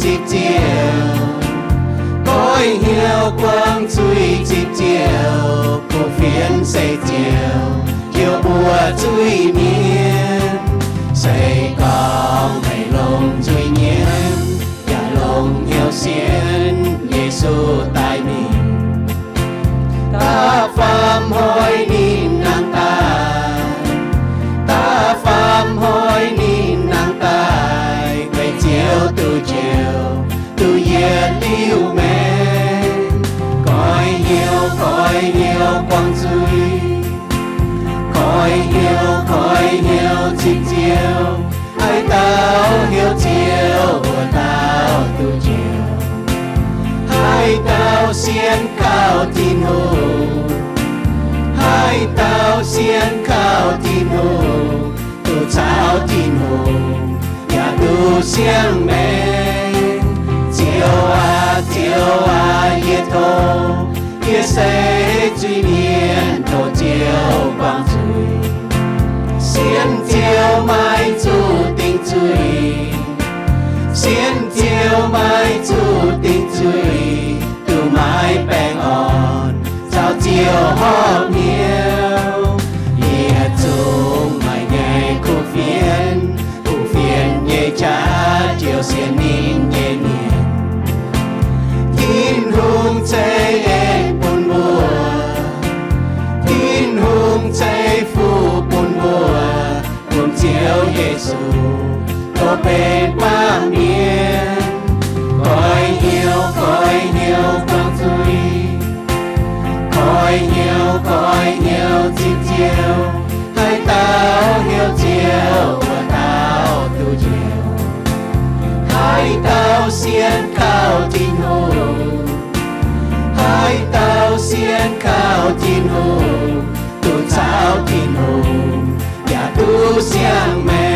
Zipv ziouc goiv hnyouv buangv zuiz, zipv ziouc kuv fienx seix ziouc heuc mbuo zuiz-mienh. Se gorngv meih longc zuiz-mienh yaac longc hnyouv sienx Yesu daaih mingh, da'faam hnoi ninh nangh daaih, da'faam hnoi ninh nangh daaih, meih Ziouv duqv njoux, duqv yietc liuz maengx. Goiv hnyouv, goiv hnyouv buangv zuiz, goiv hnyouv, goiv hnyouv zipv Ziouv. Haaix dauh heuc Ziouv, wuov dauh duqv njoux. Haaix dauh sienx kaux Tin-Hungh, haaix dauh sienx kaux Tin-Hungh, duqv caux Tin-Hungh yaac duqv siang-maengc. Ziouv aac, Ziouv aac, yie tov, yie se zuiz-mienh, tov Ziouv buangv zuiz. Sienx Ziouv maiv zuqc dingc zuiz, sienx Ziouv maiv zuqc dingc zuiz, duqv maiv baengh orn caux Ziouv horpc hnyouv. Yietc zungv maaih nyei kuv fienx, kuv fienx nyei qaqv ziouc sienx ninh nyei mienh. Tin-Hungh ceix en bun mbuo, Tin-Hungh ceix fuqv bun mbuo, bun Ziouv Yesu dongh benx baamh mienh. Goiv hnyouv, goiv hnyouv buangv zuiz, goiv hnyouv, goiv hnyouv zipv Ziouv. Haaix dauh heuc Ziouv, wuov dauh duqv njoux. Haaix dauh sienx kaux Tin-Hungh, haaix dauh sienx kaux Tin-Hungh, duqv caux Tin-Hungh yaac duqv siang-maengc.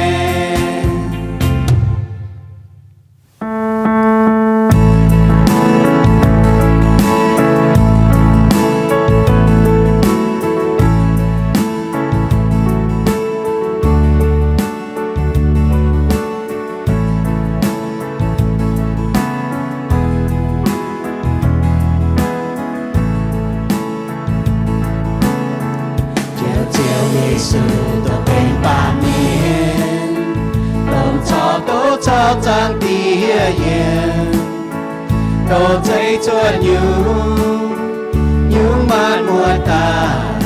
Ziouv, Ziouv Yesu, dongh benx baamh mienh, dongh corc duqv caux Zaangc Diex yiem, dongh zeiv cuotv nyungc, nyungc maanc muotc daaih,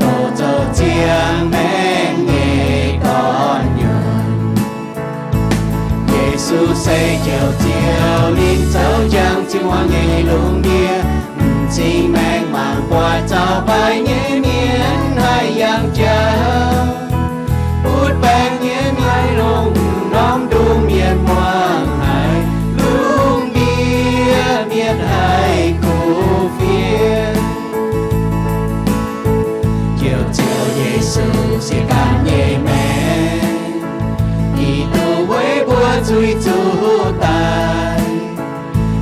dongh zoux ziangh maengc nyei gorn-nyuonh. Yesu se Njoux Ziouv, ninh zoux njang cin-huaang nyei lungh ndiev, m'zing maengx mangc buatc zaux mbaih nyei mienh haih yangh jauv, butv baengc nyei mienh longc, norm ndungh mienh muangx haiz, lungh ndiev mienh haih kuv fienx. Njoux Ziouv Yesu, siec ganh nyei maengc, yie duqv weic mbuo zuiz zuqc daic.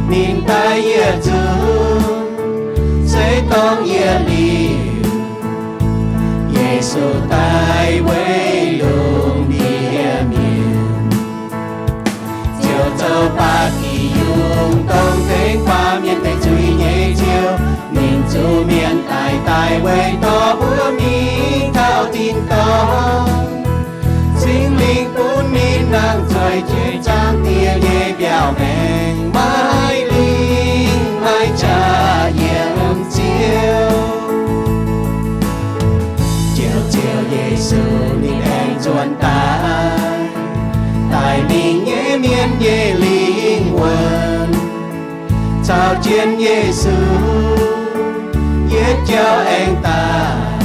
Ninh daic yietc zungv se dorngc yietc liuz, Yesu daic weic lungh ndiev mienh. Ziouv zoux baac deic-bung, dongh tengx baamh mienh deic zuiz nyei Ziouv. Ninh zuqc mienh daic, daic weic dorh mbuo mingh taux tin-dorngh. Singx Lingh bun ninh nangh zueih jiex Zaangc Diex nyei mbiaauc maengx, maiv lingh maiv qaqv yiem Ziouv. Njoux Ziouv Yesu, ninh aengx nzuonx daaih, daic mingh nyei mienh nyei lingh wuonh. Caux jienv Yesu yietc jauv aengx daaih,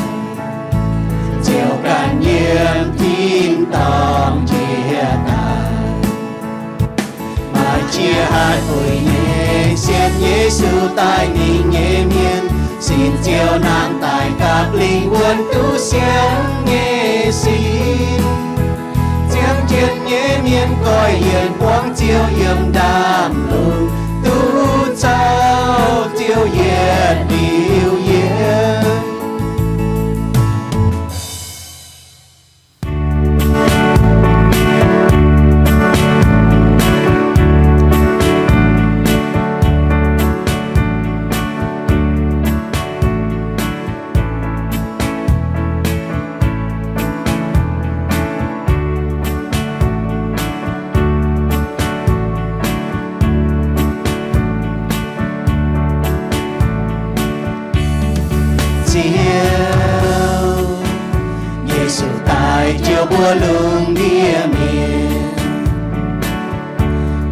ziouc ganh yiem tin-dorngh njiec daaih. Maaih qiex haih buix nyei sienx Yesu daaih mingh nyei mienh, sin Ziouv nangh daaih gapv lingh wuonh duqv siangv nyei sin. Ziangh jienv nyei mienh goiv yienc buangv Ziouv yiem ndaamv-lungh, duqv caux Ziouv yietc liuz yiem. mbuo lungh ndiev mienh,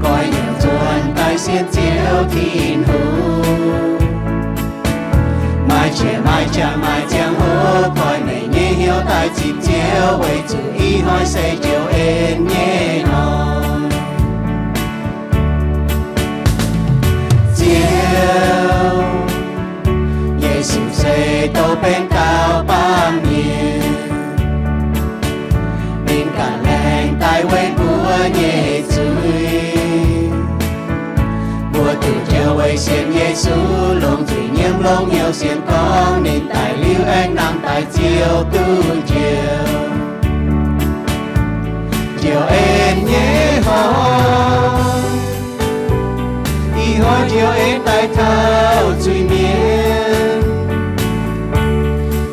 goiv nyungc nzuonx daaih sienx Ziouv Tin-Hungh. Maaih qiex maaih qangx maaih ziangh hoc koi meih nyei hnyouv daaih zipv Ziouv, weic zuqc ih hnoi se njoux en nyei hnoi. Ziouv, Yesu se douh benx daauh baamh mienh, ninh ganh laengz daaih weic mbuo nyei zuiz. Mbuo duqv njoux weic sienx Yesu, longc zuiz nyiemv longc hnyouv sienx gorngv ninh daic liuz aengx nangh daaih ziouc duqv njoux. Njoux en nyei hnoi, ih hnoi njoux en daaih taux zuiz-mienh.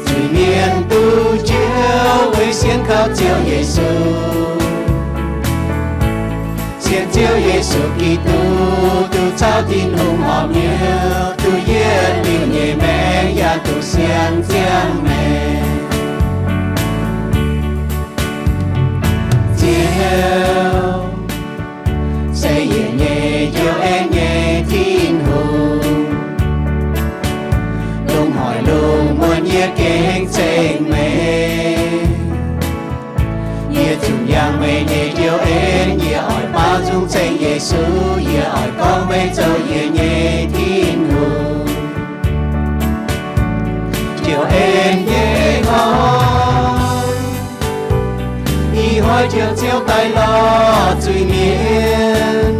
Zuiz-mienh duqv njoux weic sienx kaux Ziouv Yesu. Sienx Ziouv Yesu Giduc, duqv caux Tin-Hungh horpc hnyouv, duqv yietc liuz nyei maengc yaac duqv siang ziangh maengc. Ziouv se yie nyei njoux en nyei Tin-Hungh. Lungh hoic lungh muonz yie gengh ceng meih. Yie zunc yangh meih nyei njoux en, yie oix baaux nzung ceng Yesu. Yie oix gorngv meih zoux yie nyei Tin-Hungh. Njoux en nyei hnoi, ih hnoi njoux Ziouv daaih lorz zuiz-mienh.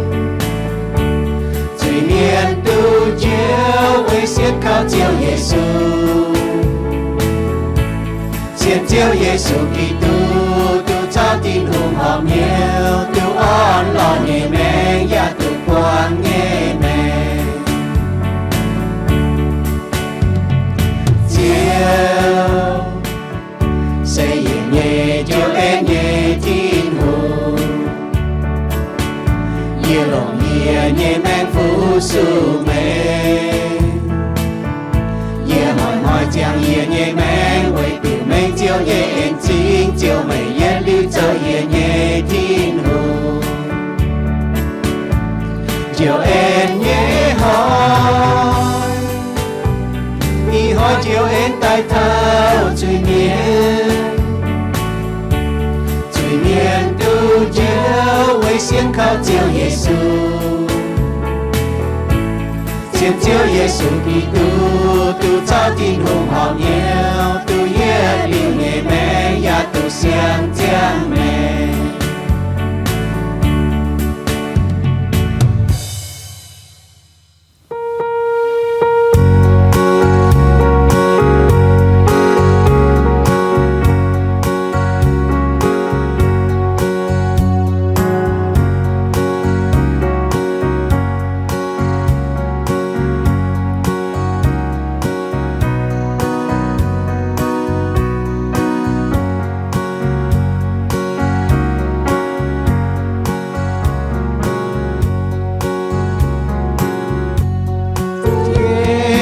Zuiz-mienh duqv njoux weic sienx kaux Ziouv Yesu. Sienx Ziouv Yesu Giduc, duqv caux Tin-Hungh horpc hnyouv, duqv orn lorh nyei maengc yaac duqv buangh nyei maengc. Ziouv se yie nyei njoux en nyei Tin-Hungh. Yie longc yie nyei maengc fu-sux meih. Yie hnoi-hnoi ziangh yie nyei maengc weic diuc mengh Ziouv nyei en-zingh, Ziouv meih yietc liuz zoux yie nyei Tin-Hungh. Njoux en nyei hnoi, ih hnoi njoux en daaih taux zuiz-mienh. Zuiz-mienh duqv njoux weic sienx kaux Ziouv Yesu. Sienx Ziouv Yesu Giduc, duqv caux Tin-Hungh horpc hnyouv, duqv yietc liuz nyei maengc yaac duqv siang ziangh maengc.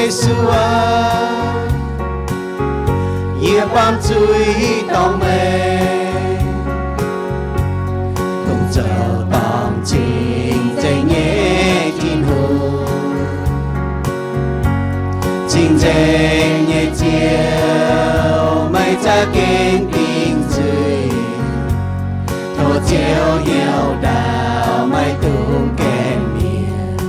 Yesu aac, yie baamh zuiz dorngc meih, dongh zoux dorngc cing-nzengc nyei Tin-Hungh. Cing-nzengc nyei Ziouv, meih za'gengh dingc zuiz. Tov Ziouv heuc ndaauv, maiv dungx gaengh mienh.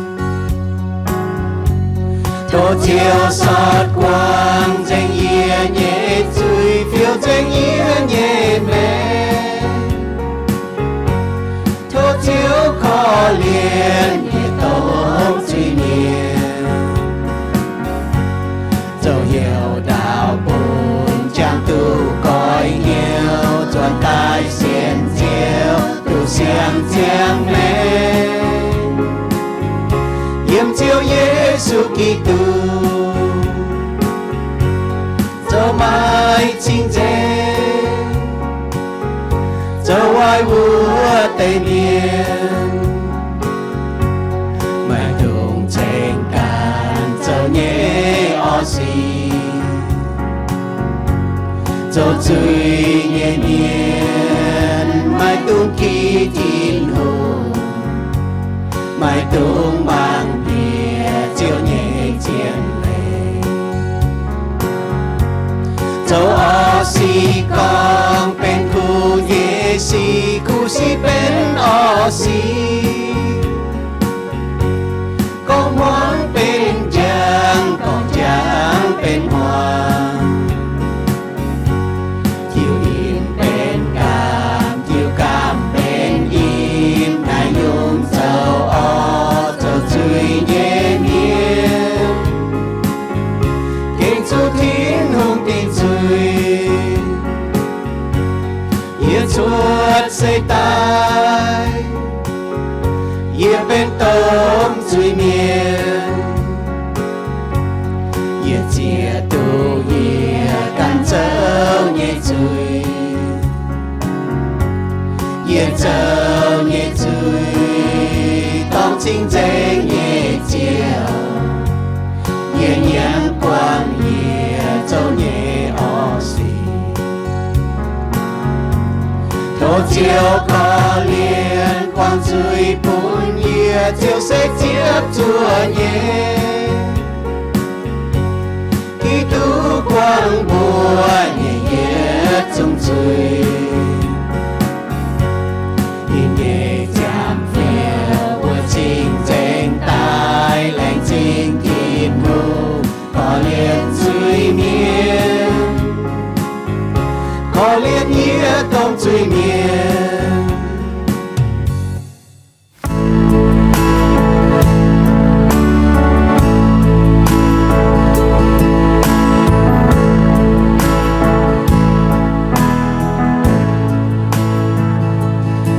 Tov Ziouv sotv guangc nzengc yie nyei zuiz, fiou nzengc yie nyei maengc. Tov Ziouv korv-lienh yie dongh zuiz-mienh, zoux heuc ndaauv bun jangx duqv goix hnyouv, zuonx daaih sienx Ziouv, duqv siang ziangh maengc. Yiem Ziouv Yesu Giduc zoux maaih cing-nzengc, zoux waaic wuov deix mienh, maiv dungx ceng ganh zoux nyei orv sic. Zoux zuiz nyei mienh Tin-Hungh, maiv dungx mangc bieqc Ziouv nyei zien leiz. Zoux orv sic gorngv benx kuv nyei sic, kuv sic benx orv sic. Gorngv hmuangx benx njang, gorngv njang benx hmuangx. Jiu in benx gaam, jiu gaam benx in, naaiv nyungc zoux orv zoux zuiz nyei mienh, gengh zuqc Tin-Hungh dingc zuiz. Yie cuotv seix daaih, yie benx domh zuiz mienh. Yie zieqv duqv yie ganh zoux nyei zuiz. Yie zoux nyei zuiz dorngc cing-nzengc nyei Ziouv. Yie nyiemc guangc yie zoux nyei orv sic. Tov Ziouv korv-lienh guangc zuiz bun yie, Ziouv se ziepc zuoqv nyei. Giduc guangc mbuo nyei yietc zungv zuiz. Ninh nyei ziangh fioux mbuo cing-nzengc daaih, laengz zingh Tin-Hungh korv-lienh zuiz mienh, korv-lienh yie domh zuiz mienh.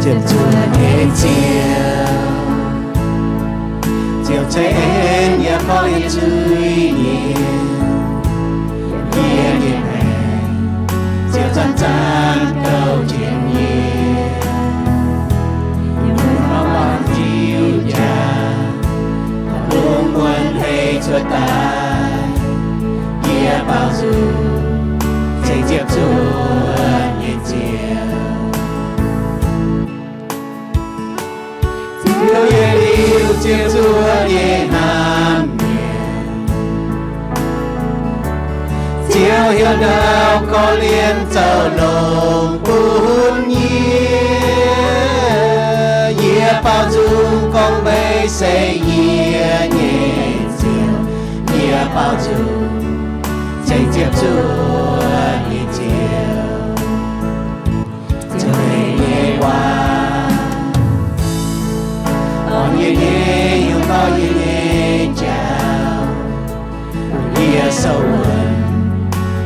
Ziepc zuoqv nyei Ziouv, Ziouv ceix en yie korv-lienh zuiz mienh. Yie nyei maengc, Ziouv zanc-zanc douh jienv yie. Yie muoz-doic jiuv njaaux, lungh muonz hei cuotv daaih. Yie baaux nzung ceng ziepc zuoqv nyei Ziouv. Ziouv yietc liuz ziepc zuoqv nyei hnamv mienh. Ziouv heuc ndau korv-lienh zoux longx bun yie. Yie baaux nzung gorngv meih se yie nyei Ziouv. Yie baaux nzung ceng ziepc zuoqv nyei Ziouv. Ziouv nyei waac, orn yie nyei hnyouv, taux yie nyei njaaux. Yie sou wuonx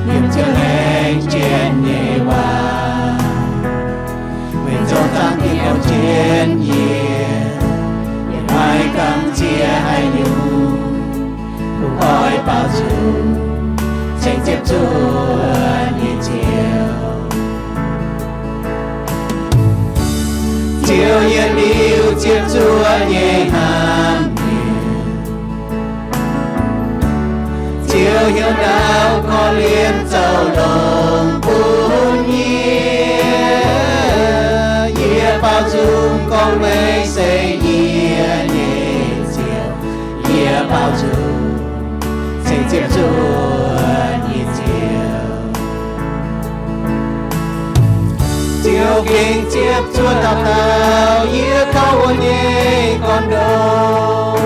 yiem Ziouv laengz jienv nyei waac. Meih zoux zaangc Tin gauh jienv yie, yie maiv gamh nziex haaix nyungc. Kungx oix baaux nzung ceng ziepc zuoqv nyei Ziouv. Ziouv yietc liuz ziepc zuoqv nyei hnamv mienh. Ziouv heuc ndau korv-lienh zoux longx bun yie. Yie baaux nzung gorngv meih se yie nyei Ziouv. Yie baaux nzung ceng ziepc zuoqv nyei Ziouv. Ziouv gengh ziepc zuoqv dauh dauh yie kouv wuov nyei gorn-ndoqv.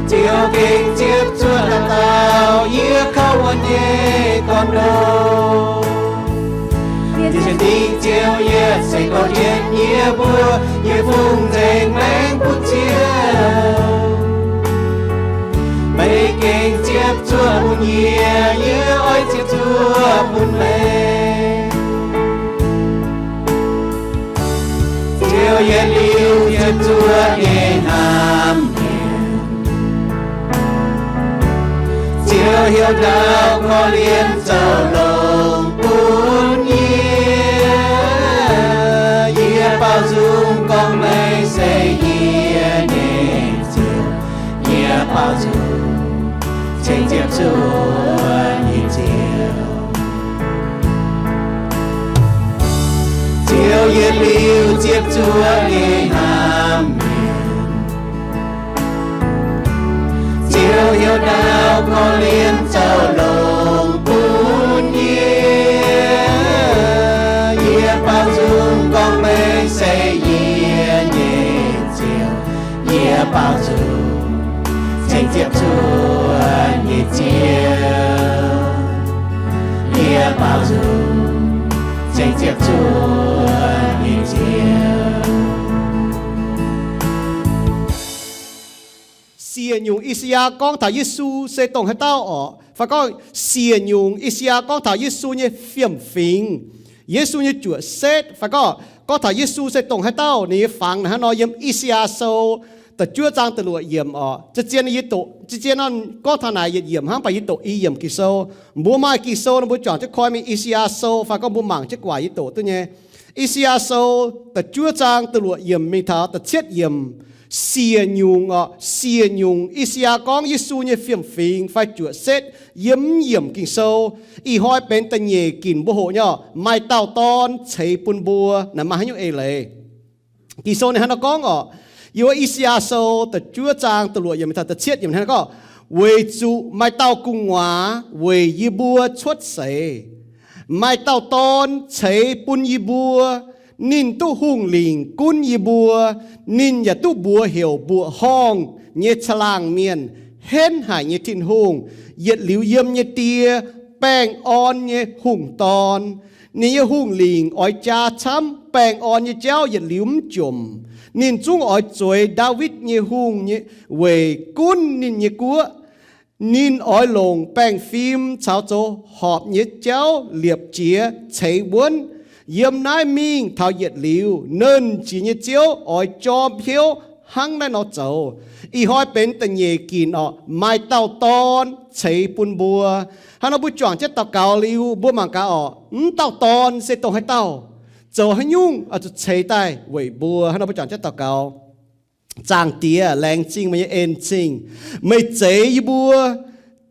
Ziouv gengh ziepc zuoqv dauh dauh yie kouv wuov nyei gorn-ndoqv. Yie sienx dingc Ziouv yietc seix gorx-jienv yie mbuo, yie fungx nzengc maengx bun Ziouv. Meih gengh ziepc zuoqv bun yie, yie oix ziepc zuoqv bun meih. Ziouv yietc liuz ziepc zuoqv nyei hnamv mienh. Ziouv heuc ndau korv-lienh zoux longx bun yie. Yie baaux nzung gorngv meih se yie nyei Ziouv. Yie baaux nzung ceng ziepc zuoqv nyei Ziouv. Ziouv yietc Liuz ziepc zuoqv nyei hnamv mienh, Ziouv hnyouv ndaauv korv-lienh zoux longx bun yie. Yie baaux nzung gorngv meih se yie nyei Ziouv. Yie baaux nzung cingx ziepc zuoqv nyei Ziouv. Yie baaux nzung cingx ziepc zuoqv nyei Ziouv. Siec nyungc I^saa^yaa gorngv taux Yesu se dongh haaix dauh orqc? Fai gorngv siec nyungc I^saa^yaa gorngv taux Yesu nyei fiem-fingx, Yesu nyei juoqc setv, fai gorngv, gorngv taux Yesu se dongh haaix dauh, ninh nyei fangx naaiv hnangv nor yiem I^saa^yaa Sou da'juov zaang da'luoqc yiemc orqc. Zien-zien yie doqc, zien-zien nor gorngv taux naaic yietc yiemc hnangv, mv baac yie doqc i yiemc Ging-Sou. Mbuo maaih Ging-Sou nor mbuo juangc jienv koi mingh I^saa^yaa Sou, fai gorngv mbuo mangc jienv guaax yie doqc duqv nyei. I^saa^yaa Sou da'juov zaang da'luoqc yiemc mingh taux da'cietv yiemc. Siec nyungc orqc, siec nyungc I^saa^yaa gorngv Yesu nyei fiem-fingx fai juoqc setv yiem yiemc Ging-Sou. Ih hnoi benx da'nyeic ginc mbuo hoqc nyei orqc, maaih dauh dorn ceix bun mbuo. Naaiv maaih haaix nyungc eix leiz? Ging-Sou ninh hnangv nor gorngv orqc, yiem wuov I^saa^yaa Sou da'juov zaang da'luoqc yiemc taux da'cietv yiemc hnangv nor gorngv, Weic zuqc maaih dauh gu'nguaaz weic yie mbuo cuotv seix, maaih dauh dorn ceix bun yie mbuo. Ninh duqv hungh lingc gunv yie mbuo. Ninh yaac duqv mbuox heuc Mbuoqc Horngh nyei Caangh Laangh Mienh, Henv Haic nyei Tin-Hungh, Yietc Liuz Yiem nyei Die, Baengh Orn nyei Hungh Dorn. Ninh nyei hungh lingc oix jaa camv, baengh orn nyei jauv yietc liuz mv jomc. Ninh zungv oix zueiz Ndaawitv nyei Hungh nyei weic gunv ninh nyei guoqv. Ninh oix longc baengh fim caux zoux horpc nyei jauv liepc jiez ceix wuonv. Yiem naaiv mingh taux yietc liuz, Nernh Jiex nyei Ziouv oix jorm hnyouv hnangv naaiv nor zoux. Ih hnoi benx da'nyeic ginc orqc, maaih dauh dorn ceix bun mbuo. Hnangv nor mbuo juangc jienv daux gaux liuz, mbuo mangc gaax orqc, mv dauh dorn se dongh haaix dauh, zoux haaix nyungc oix zuqc ceix daaih weic mbuo. Hnangv nor mbuo juangc jienv daux gaux. Zaangc Diex, laengz zingh meih nyei en-zingh. Meih zeix yie mbuo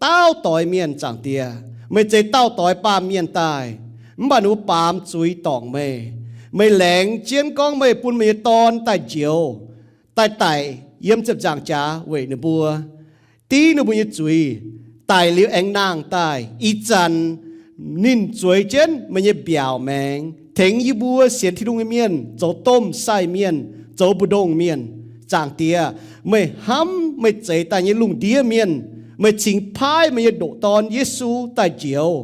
dauh doix mienh, Zaangc Diex. Meih zeix dauh doix baamh mienh daaih, mv baac ninh mbuo baamz zuiz dorngc meih. Meih laengz jienv gorngv meih bun meih nyei Dorn daaih njoux, daaih daic yiem ziepc nzaangc jaax weic ninh mbuo, div ninh mbuo nyei zuiz, daic liuz aengx nangh daaih. Ih zanc ninh zueiz jienv meih nyei mbiaauc maengx, tengx yie mbuo sienx Tin-Hungh nyei mienh zoux domh sai mienh, zoux mbu'ndongx mienh. Zaangc Diex, meih hnamv meih zeix daaih nyei lungh ndiev mienh. Meih cingx paaiv meih nyei ndoqc Dorn, Yesu, daaih njoux.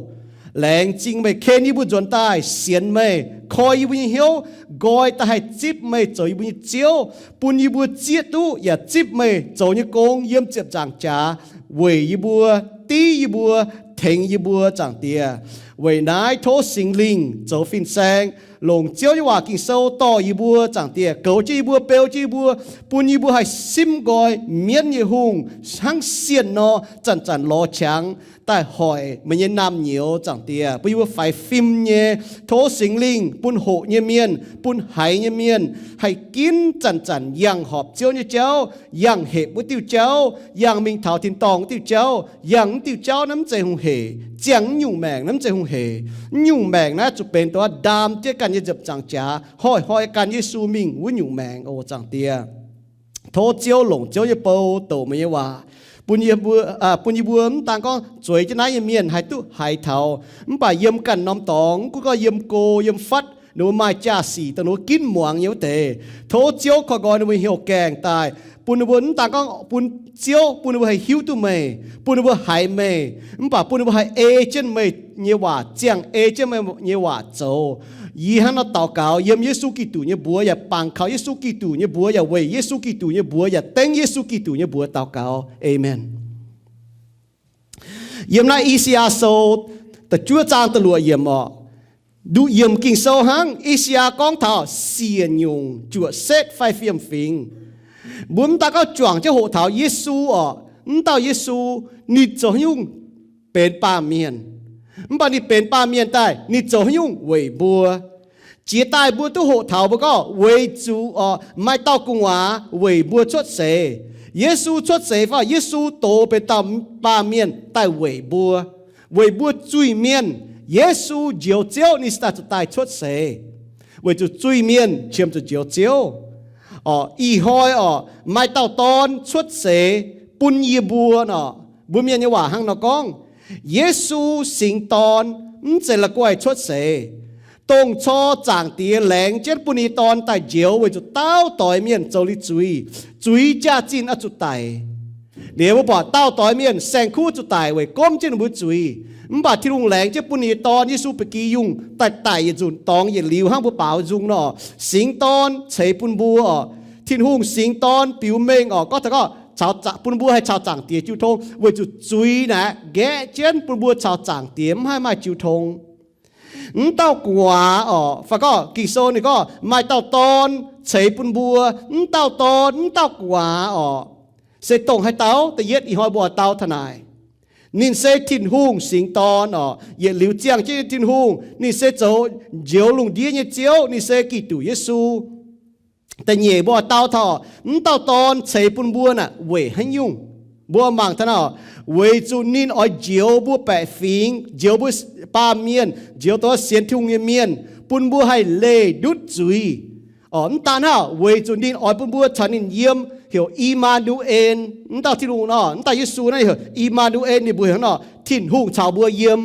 Laengz zingh meih ken yie mbuo nzuonx daaih sienx meih, koi yie mbuo nyei hnyouv, nqoi daaih haih zipv meih zoux yie mbuo nyei Ziouv, bun yie mbuo zieqv duqv yaac zipv meih zoux nyei gong yiem ziepc nzaangc jaax weic yie mbuo, div yie mbuo, tengx yie mbuo, Zaangc Diex. Weic naaiv tov Singx Lingh zoux fin-saeng, longc Ziouv nyei waac Ging-Sou dorh yie mbuo, Zaangc Diex, goux jienv yie mbuo, beu jienv yie mbuo, bun yie mbuo haih simv nqoi mienv nyei hungh hnangv sienh nor, zanc-zanc lorz qangx daaih hoic meih nyei naamh nyouz, Zaangc Diex, bun yie mbuo faix fim nyei. Tov Singx Lingh bun hoqc nyei mienh, bun haiz nyei mienh haih ginv zanc-zanc yangh horpc Ziouv nyei jauv, yangh hepc wuov diuh jauv, yangh mingh taux tin-dorngh wuov diuh jauv, yangh wuov diuh jauv naaiv mv zeiz hungh heic, ziangh wuov nyungc maengc naaiv mv zeiz hungh heic. Wuov nyungc maengc naaiv zuqc benx dongh ndaam jienv ganh nyei nziepc nzaangc jaax, hoic hnoi gan Yesu mingh wuov nyungc maengc oc, Zaangc Diex. Tov Ziouv longc Ziouv nyei bou doqc meih nyei waac, bun yie mbuo, bun yie mbuo mv daan gorngv zueiz jienv naaiv nyei mienh haih duqv haiz taux, mv baac yiem ganh norm dorngx, mv gunv gorngv yiem go yiem fatv, ninh mbuo maaih jaa-sic dongh ninh mbuo ginv muangx nyei wuov deix. Tov Ziouv koi nqoi ninh mbuo hnyouv gaengh daaih, bun ninh mbuo mv daan gorngv bun Ziouv, bun ninh mbuo haih hiuv duqv meih, bun ninh mbuo haiz meih, mv baac bun ninh mbuo haih ei jienv meih nyei waac, ziangh ei jienv meih nyei waac zoux. Yie hnangv nor daux gaux yiem Yesu Giduc nyei mbuox yaac bangc kaux Yesu Giduc nyei mbuox yaac weic Yesu Giduc nyei mbuox yaac dengv Yesu Giduc nyei mbuox daux gaux. Aamen. Yiem naaiv I^saa^yaa Sou da'juov zaang da'luoqc yiemc orqc, nduqc yiemc Ging-Sou hnangv. I^saa^yaa gorngv taux siec nyungc, juoqc setv fai fiem-fingx. Mbuo mv daan gorngv juangc jienv hoqc taux Yesu orqc, mv dauh Yesu ninh zoux haaix nyungc benx baamh mienh, mv baac ninh benx baamh mienh daaih ninh zoux haaix nyungc weic mbuo. Jiex daaih mbuo duqv hoqc taux mbuo gorngv weic zuqc orqc maaih dauh gu'nguaaz weic mbuo cuotv seix. Yesu cuotv seix fai Yesu doz benx dauh baamh mienh daaih weic mbuo, weic mbuo zuiz-mienh. Yesu Njoux Ziouv ninh se daaih zuqc daaih cuotv seix. weic zuqc zuiz-mienh qiemx zuqc njoux Ziouv. Orqc, ih hnoi orqc, maaih dauh dorn cuotv seix bun yie mbuo orqc. Mbuo mienh nyei waac hnangv nor gorngv, Yesu singx dorn, mv zeiz la'guaih cuotv seix, dongh cor Zaangc Diex laengz jienv bun ninh nyei Dorn daaih njoux weic zuqc dauh doix mienh zoux liuz zuiz, zuiz jaax-zinh oix zuqc daic. Liuz mbuo buatc dauh doix mienh saeng-kuv zuqc daic weic gomv jienv ninh mbuo zuiz. Mv baac Tin-Hungh laengz jienv bun ninh nyei Dorn, Yesu, ba'gi yungh daaih daic yietc nzunc dorngx yietc liuz hnangv mbuo baaux nzung nor, singx dorn ceix bun mbuo orqc. Tin-Hungh singx dorn biux mengh orqc, gorngv taux gorngv bun mbuo haih caux Zaangc Diex jiu tong weic zuqc zuiz naaic nqaeqv jienv bun mbuo caux Zaangc Diex mv haih maaih jiu tong. Mv dauh gu'nguaaz orqc, fai gorngv Ging-Sou ninh gorngv maaih dauh dorn ceix bun mbuo, mv dauh dorn, mv dauh gu'nguaaz orqc, se dongh haaix dauh? Da'yietv, ih hnoi mbuo oix dau taux naaic. Ninh se Tin-Hungh singx dorn orqc, yietc liuz ziangh jienv nyei Tin-Hungh. Ninh se zoux njoux lungh ndiev nyei Ziouv. Ninh se Giduc Yesu. Da'nyeic mbuo oix dau taux mv dauh dorn ceix bun mbuo naaic weic haaix nyungc? Mbuo mangc taux naaic, weic zuqc ninh oix njoux mbuo baeqc fingx, njoux mbuo baamh mienh, njoux dongh sienx Tin-Hungh nyei mienh, bun mbuo haih leih ndutv zuiz. Orqc, mv daan hnangv, weic zuqc ninh oix bun mbuo caux ninh yiem, heuc I^maa^nu^en. Mv dauh Tin-Hungh nor, mv dauh Yesu naaiv heuc I^maa^nu^en, ninh mbuox heuc nor, Tin-Hungh caux mbuo yiem.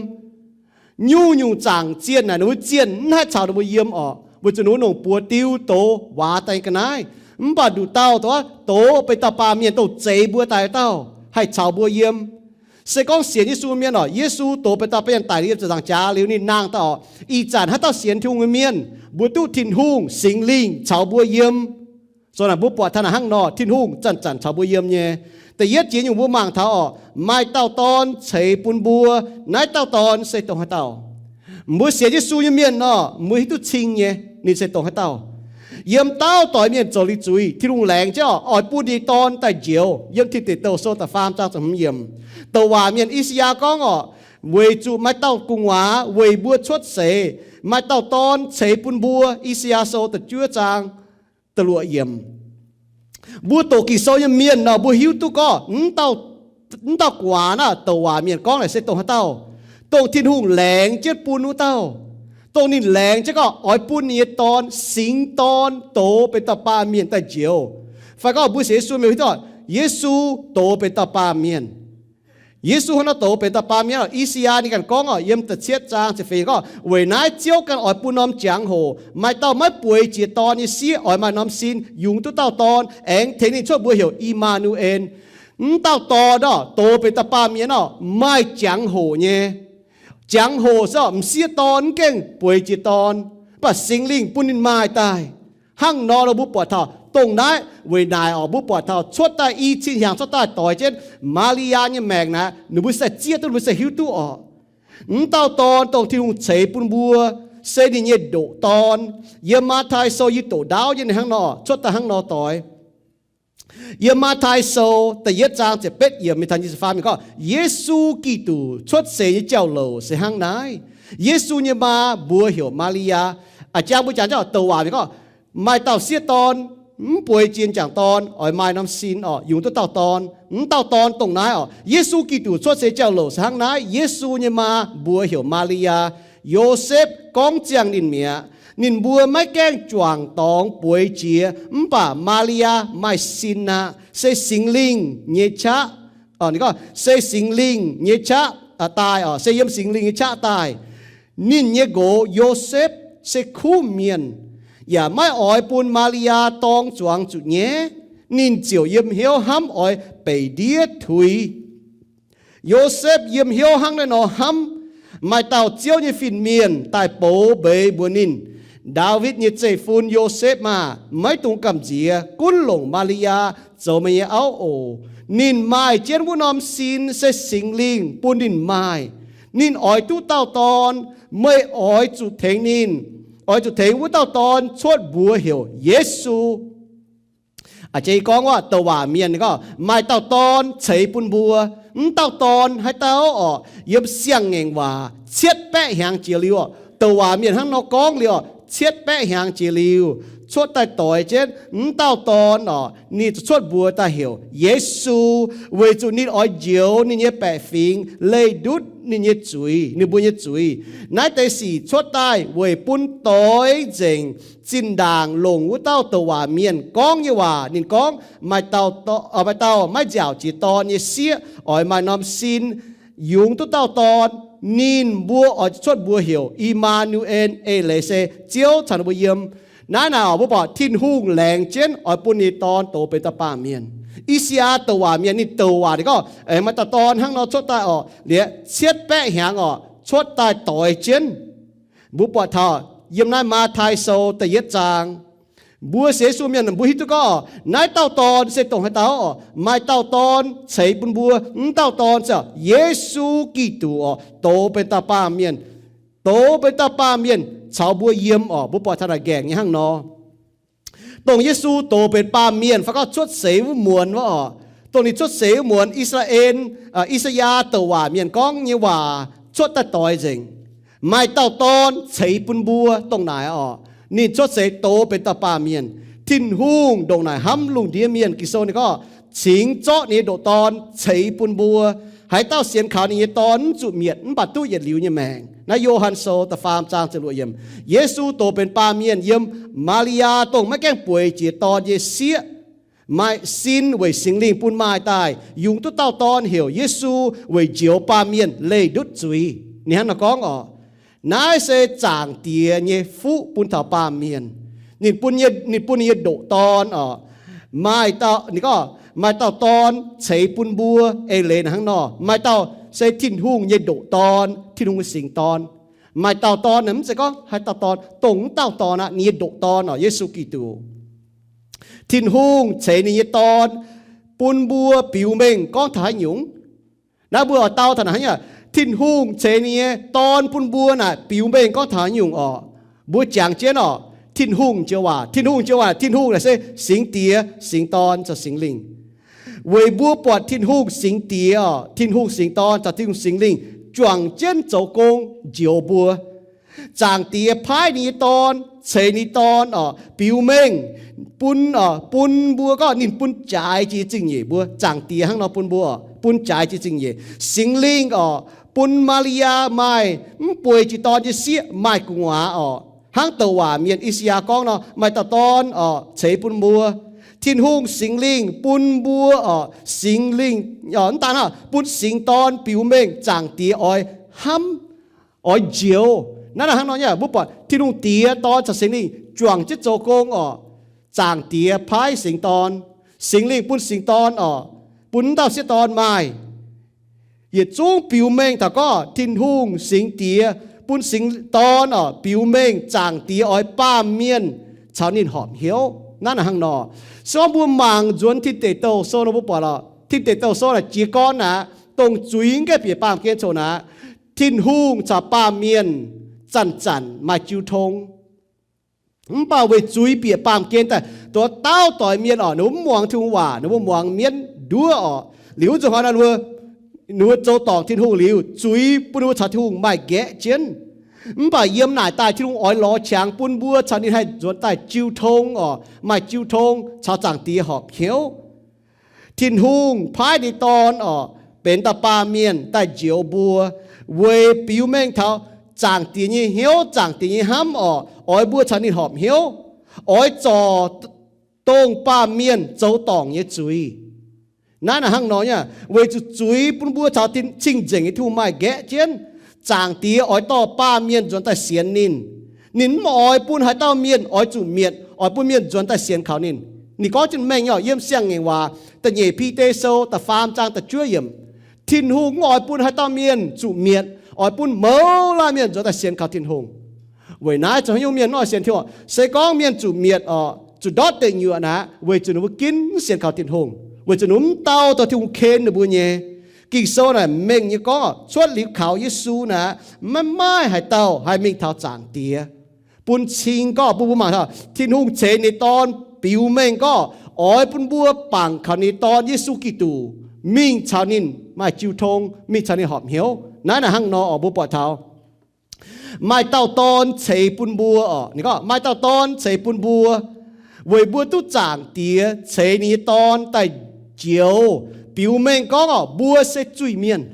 Nyungc-nyungc zaangc zienh naaic, ninh mbuo zienh mv haih caux ninh mbuo yiem orqc, weic zuqc ninh mbuo nongc buoz diu doz waac daaih ga'naaiv. Mv baac nduqc dauh doz, doz benx dauh baamh mienh dongh zeix mbuo daaih dauh haih caux mbuo yiem. Se gorngv sienx Yesu mienh orqc, Yesu doz benx dauh baamh mienh daic liuz yiem ziepc nzaangc jaax liuz ninh nangh daaih orqc, ih zanc haaix dauh sienx Tin-Hungh nyei mienh, mbuo duqv Tin-Hungh Singx Lingh caux mbuo yiem. So naaic mbuo buatc taux naaic hnangv nor, Tin-Hungh zanc-zanc caux mbuo yiem nyei. Da'yietv jiex nyungc mbuo mangc taux orqc, maaih dauh dorn ceix bun mbuo. Naaiv dauh dorn se dongh haaix dauh? Mbuo sienx Yesu nyei mienh nor, mbuo hiuv duqv cing nyei ninh se dongh haaix dauh. Yiem dauh doix mienh zoux liuz zuiz, Tin-Hungh laengz jienv orqc, oix bun ninh nyei Dorn daaih njoux. Yiem Tin Deic Douh Sou da'faam zaang ziepc hmz yiemc, douc waac mienh I^saa^yaa gorngv orqc, weic zuqc maaih dauh gu'nguaaz weic mbuo cuotv seix, maaih dauh dorn ceix bun mbuo. I^saa^yaa Sou da'juov zaang da'luoqc yiemc. Mbuo doqc Ging-Sou nyei mienh nor, mbuo hiuv duqv gorngv mv dauh gu'nguaaz naaiv douc waac mienh gorngv naaic se dongh haaix dauh? Dongh Tin-Hungh laengz jienv bun wuov dauh. Dongh ninh laengz jienv gorngv oix bun ninh nyei Dorn, singx dorn, doz benx dauh baamh mienh daaih njoux. Fai gorngv mbuo sienx Yesu mienh hiuv duqv, Yesu doz benx dauh baamh mienh. Yesu hnangv nor doz benx dauh baamh mienh. I^saa^yaa ninh ganh gorngv orqc, yiem da'cietv zaang ziepc feix gorngv, weic naaiv Ziouv ganh oix bun norm jangx-hoc, maaih dauh maiv bueix jiex Dorn nyei sieqv oix maaih norm sin yungz duqv dauh dorn, aengx tengx ninh cuotv mbuox heuc I^maa^nu^en. Mv dauh dorn orqc, doz benx dauh baamh mienh orqc, maaih jangx-hoc nyei. Jangx-hoc se orqc, m'sieqv dorn mv gaengh bueix jiex dorn, mv baac Singx Lingh bun ninh maaih daaih. Hnangv nor, mbuo buatc taux dongh naaiv weic naaic orqc, mbuo buatc taux cuotv daaih i cin hnyangx cuotv daaih doix jienv Maa^li^yaa nyei maengc naaic, ninh mbuo se zieqv duqv, ninh mbuo se hiuv duqv orqc. Mv dauh dorn dongh Tin-Hungh ceix bun mbuo, se ninh nyei ndoqc dorn. Yiem Matv^tai Sou yie doqc ndaauv nyei hnangv nor, cuotv daaih hnangv nor doix. Yiem Matv^tai Sou da'yietv zaang ziepc betv yiemc mingh taux nyic ziepc faam yiemc gorngv, Yesu Giduc cuotv seix nyei jauv-louc se hnangv naaiv. Yesu nyei maa mbuox heuc Maa^li^yaa. A'jang mbuo jangx jienv douc waac mienh gorngv, maaih dauh sieqv dorn mv bueix jiex m'jangc dorn, oix maaih norm sin orqc, yungz duqv dauh dorn. Mv dauh dorn dongh naaiv orqc, Yesu Giduc cuotv seix jauv-louc se hnangv naaiv. Yesu nyei maa mbuox heuc Maa^li^yaa. Yosepv gorngv ziangh ninh mi'aqv. Ninh mbuo maiv gaengh juangc dorngx bueix jiex, mv baac Maa^li^yaa maaih sin aqv, se Singx Lingh nyei qaqv. Ninh gorngv se Singx Lingh nyei qaqv daaih orqc, se yiem Singx Lingh nyei qaqv daaih. Ninh nyei nqox Yosepv se kuv mienh, yaac maiv oix bun Maa^li^yaa dorng zuangx zuqc nyaiv. Ninh ziouc yiem hnyouv hnamv oix beic ndiev tuix. Yosepv yiem hnyouv hnangv naaiv nor hnamv, maaih dauh Ziouv nyei fin-mienh daaih bouc mbeix mbuox ninh, Ndaawitv nyei zeiv-fun Yosepv aah! Maiv dungx gamh nziex. Gunv longc Maa^li^yaa zoux meih nyei auv oc. Ninh maaih jienv wuov norm sin se Singx Lingh bun ninh maaih. Ninh oix duqv dauh dorn. Meih oix zuqc tengx ninh, oix zuqc tengx wuov dauh dorn cuotv mbuox heuc Yesu. A'jang gorngv wuov douc waac mienh gorngv maaih dauh dorn ceix bun mbuo. Mv dauh dorn haaix dauh orqc? Yiem Siang-Ngaengc Waac cietv baeqv hnyangx jiex liuz orqc, douc waac mienh hnangv nor gorngv liuz orqc, cietv baeqv hnyangx jiex liuz, cuotv daaih doix jienv m'dauh dorn orqc, ninh ziouc cuotv mbuox daaih heuc Yesu, weic zuqc ninh oix njoux ninh nyei baeqc fingx leih ndutv ninh nyei zuiz, ninh mbuo nyei zuiz. Naaiv deix sic cuotv daaih weic bun doix nzengc zinh ndaangc longc wuov dauh douc waac mienh gorngv nyei waac. Ninh gorngv, maaih dauh, maaih dauh maiv nziaauc jiex dorn nyei sieqv oix maaih norm sin yungz duqv dauh dorn. Ninh mbuo oix zuqc cuotv mbuox heuc I^maa^nu^en, eix leiz se Ziouv caux ninh mbuo yiem. Naaiv naaic mbuo buatc Tin-Hungh laengz jienv oix bun ninh dorn dox benx dauh baamh mienh. I^saa^yaa douc waac mienh ninh douc waac ninh gorngv, maaih dauh dorn hnangv nor cuotv daaih orqc, liuz cietv baeqv hnyangx orqc, cuotv daaih doix jienv. Mbuo buatc taux yiem naaiv Matv^tai Sou da'yietv zaang, mbuo sienx Yesu mienh mbuo hiuv duqv gorngv, naaiv dauh dorn se dongh haaix dauh orqc? Maaih dauh dorn ceix bun mbuo. M'dauh dorn se Yesu Giduc orqc, dox benx dauh baamh mienh, dox benx dauh baamh mienh caux mbuo yiem orqc. Mbuo buatc taux naaic nqaengc nyei hnangv nor. Dongh Yesu dox benx baamh mienh fai gorngv cuotv seix wuov muonz wuov orqc, dongh ninh cuotv seix wuov muonz, I^saa^laa^en, I^saa^yaa douc waac mienh gorngv nyei waac cuotv daaih doix nzengc. Maaih dauh dorn ceix bun mbuo dongh naaic orqc. Ninh cuotv seix dox benx dauh baamh mienh. Tin-Hungh ndongc naaic hnamv lungh ndiev mienh. Ging-Sou ninh gorngv, cingx zorqv ninh nyei ndoqc Dorn ceix bun mbuo. Haaix dauh sienx kaux ninh nyei Dorn mv zuqc mietc mv baac duqv yietc liuz nyei maengc. Naaiv Yo^han Sou da'faam zaang ziepc luoqc yiemc. Yesu dox benx baamh mienh yiem Maa^li^yaa dongh maiv gaengh bueix jiex dorn nyei sieqv, maaih sin weic Singx Lingh bun maaih daaih, yungz duqv dauh dorn heuc Yesu weic njoux baamh mienh leih ndutv zuiz. Ninh hnangv nor gorngv orqc, naaiv se Zaangc Diex nyei fuqv bun taux baamh mienh. Ninh bun, ninh bun ninh nyei ndoqc Dorn orqc. Maaih dauh, ninh gorngv maaih dauh Dorn ceix bun mbuo, eix leiz hnangv nor, maaih dauh se Tin-Hungh nyei ndoqc Dorn, Tin-Hungh nyei singx Dorn. Maaih dauh Dorn naaic mv zeiz gorngv haaix dauh Dorn, dongh m'dauh Dorn aqv, ninh nyei ndoqc Dorn orqc, Yesu Giduc. Tin-Hungh ceix ninh nyei Dorn bun mbuo biux mengh gorngv taux haaix nyungc? Naaiv mbuo oix dau taux naaic hnangv nyei, Tin-Hungh ceix ninh nyei Dorn bun mbuo naaic biux mengh gorngv taux haaix nyungc orqc? Mbuo jangx jienv orqc, Tin-Hungh joux waac. Tin-Hungh joux waac, Tin-Hungh naaic se Singx Diex, Singx Dorn caux Singx Lingh. Weic mbuo buatc Tin-Hungh Singx Diex orqc, Tin-Hungh Singx Dorn caux Tin-Hungh Singx Lingh juangc jienv zoux gong njoux mbuo. Zaangc Diex paaiv ninh nyei Dorn, ceix ninh Dorn orqc, biux mengh bun, bun mbuo gorngv ninh bun jaaix jiex zingh nyeic mbuo. Zaangc Diex hnangv nor bun mbuo orqc, bun jaaix jiex zingh nyeic. Singx Lingh orqc, bun Maa^li^yaa maaih mv bueix jiex dorn nyei sieqv maaih gu'nguaaz orqc. Hnangv douc waac mienh I^saa^yaa gorngv nor, maaih dauh Dorn orqc ceix bun mbuo. Tin-Hungh Singx Lingh bun mbuo orqc, Singx Lingh, mv daan hnangv, bun Singx Dorn biux mengh Zaangc Diex oix hnamv, oix njoux. Naaiv naaic hnangv nor nyei, mbuo buatc Tin-Hungh Diex, Dorn caux Singx Lingh juangc jienv zoux gong orqc. Zaangc Diex paaiv Singx Dorn, Singx Lingh bun Singx Dorn orqc, bun m'dauh sieqv dorn maaih. Yietc zungv biux mengh taux gorngv Tin-Hungh Singx Diex bun Singx Dorn orqc biux mengh Zaangc Diex oix baamh mienh caux ninh horpc hnyouv. Naaiv naaic hnangv nor, se gorngv mbuo mangc nzuonx Tin Deic Douh Sou nor mbuo buatc lorqc, Tin Deic Douh Sou naaic jiez gorn aqv, dongh zuiz mv gaengh bieqc baamh gen coc naaic, Tin-Hungh caux baamh mienh zanc-zanc maaih jiu tong. Mv baac weic zuiz bieqc baamh gen daaih, dongh dauh doic mienh orqc, ninh mbuo mv muangx Tin-Hungh waac, ninh mbuo muangx mienv nduov orqc. Liuz wuov nzunc hnoi ninh mbuo, ninh mbuo zoux dorngc Tin-Hungh liuz, zuiz bun ninh mbuo caux Tin-Hungh maaih nqaeqv jienv. Mv baac yiem naaic daaih Tin-Hungh oix lorz qangx bun mbuo caux ninh haih nzuonx daaih jiu tong orqc, maaih jiu tong caux Zaangc Diex horpc hnyouv. Tin-Hungh paaiv ninh Dorn orqc, benx dauh baamh mienh daaih njoux mbuo, weic biux mengh taux Zaangc Diex nyei hnyouv, Zaangc Diex nyei hnamv orqc, oix mbuo caux ninh horpc hnyouv, oix zorc dongh baamh mienh zoux dorngc nyei zuiz. Naaiv naaic hnangv nor nyei, weic zuqc zuiz bun mbuo caux cing-nzengc nyei Tin-Hungh maaih nqaeqv jienv. Zaangc Diex oix dorh baamh mienh nzuonx daaih sienx ninh. Ninh mv oix bun haaix dauh mienh oix zuqc mietc, oix bun mienh nzuonx daaih sienx kaux ninh. Ninh gorngv jienv mengh nyei, yiem Siang-Ngaengc Waac da'nyeic Bide Sou da'faam zaang da'juov yiemc. Tin-Hungh mv oix bun haaix dauh mienh zuqc mietc, oix bun mouz laanh mienh nzuonx daaih sienx kaux Tin-Hungh. Weic naaiv zoux haaix nyungc mienh mv oix sienx Tin-Hungh? Se gorngv mienh zuqc mietc orqc, zuqc ndortv deic nyuoqc naaic, weic zuqc ninh mbuo ginv mv sienx kaux Tin-Hungh, weic zuqc ninh mbuo mv dau dorh Tin-Hungh ken ninh mbuo nyei. Ging-Sou naaic mengh nyei gorngv, cuotv liuz kaux Yesu naaic, maiv maaih haaix dauh haih mingh taux Zaangc Diex. Bun cing gorngv, bun mbuo mangc taux Tin-Hungh ceix ninh Dorn biux mengh gorngv, oix bun mbuo bangc kaux ninh Dorn Yesu Giduc, mingh caux ninh maaih jiu tong, mingh caux ninh horpc hnyouv. Naaiv naaic hnangv nor orqc, mbuo buatc taux maaih dauh Dorn ceix bun mbuo orqc. Ninh gorngv maaih dauh Dorn ceix bun mbuo. weic mbuo duqv Zaangc Diex ceix ninh nyei Dorn daaih njoux, biux mengh gorngv orqc, mbuo se zuiz-mienh.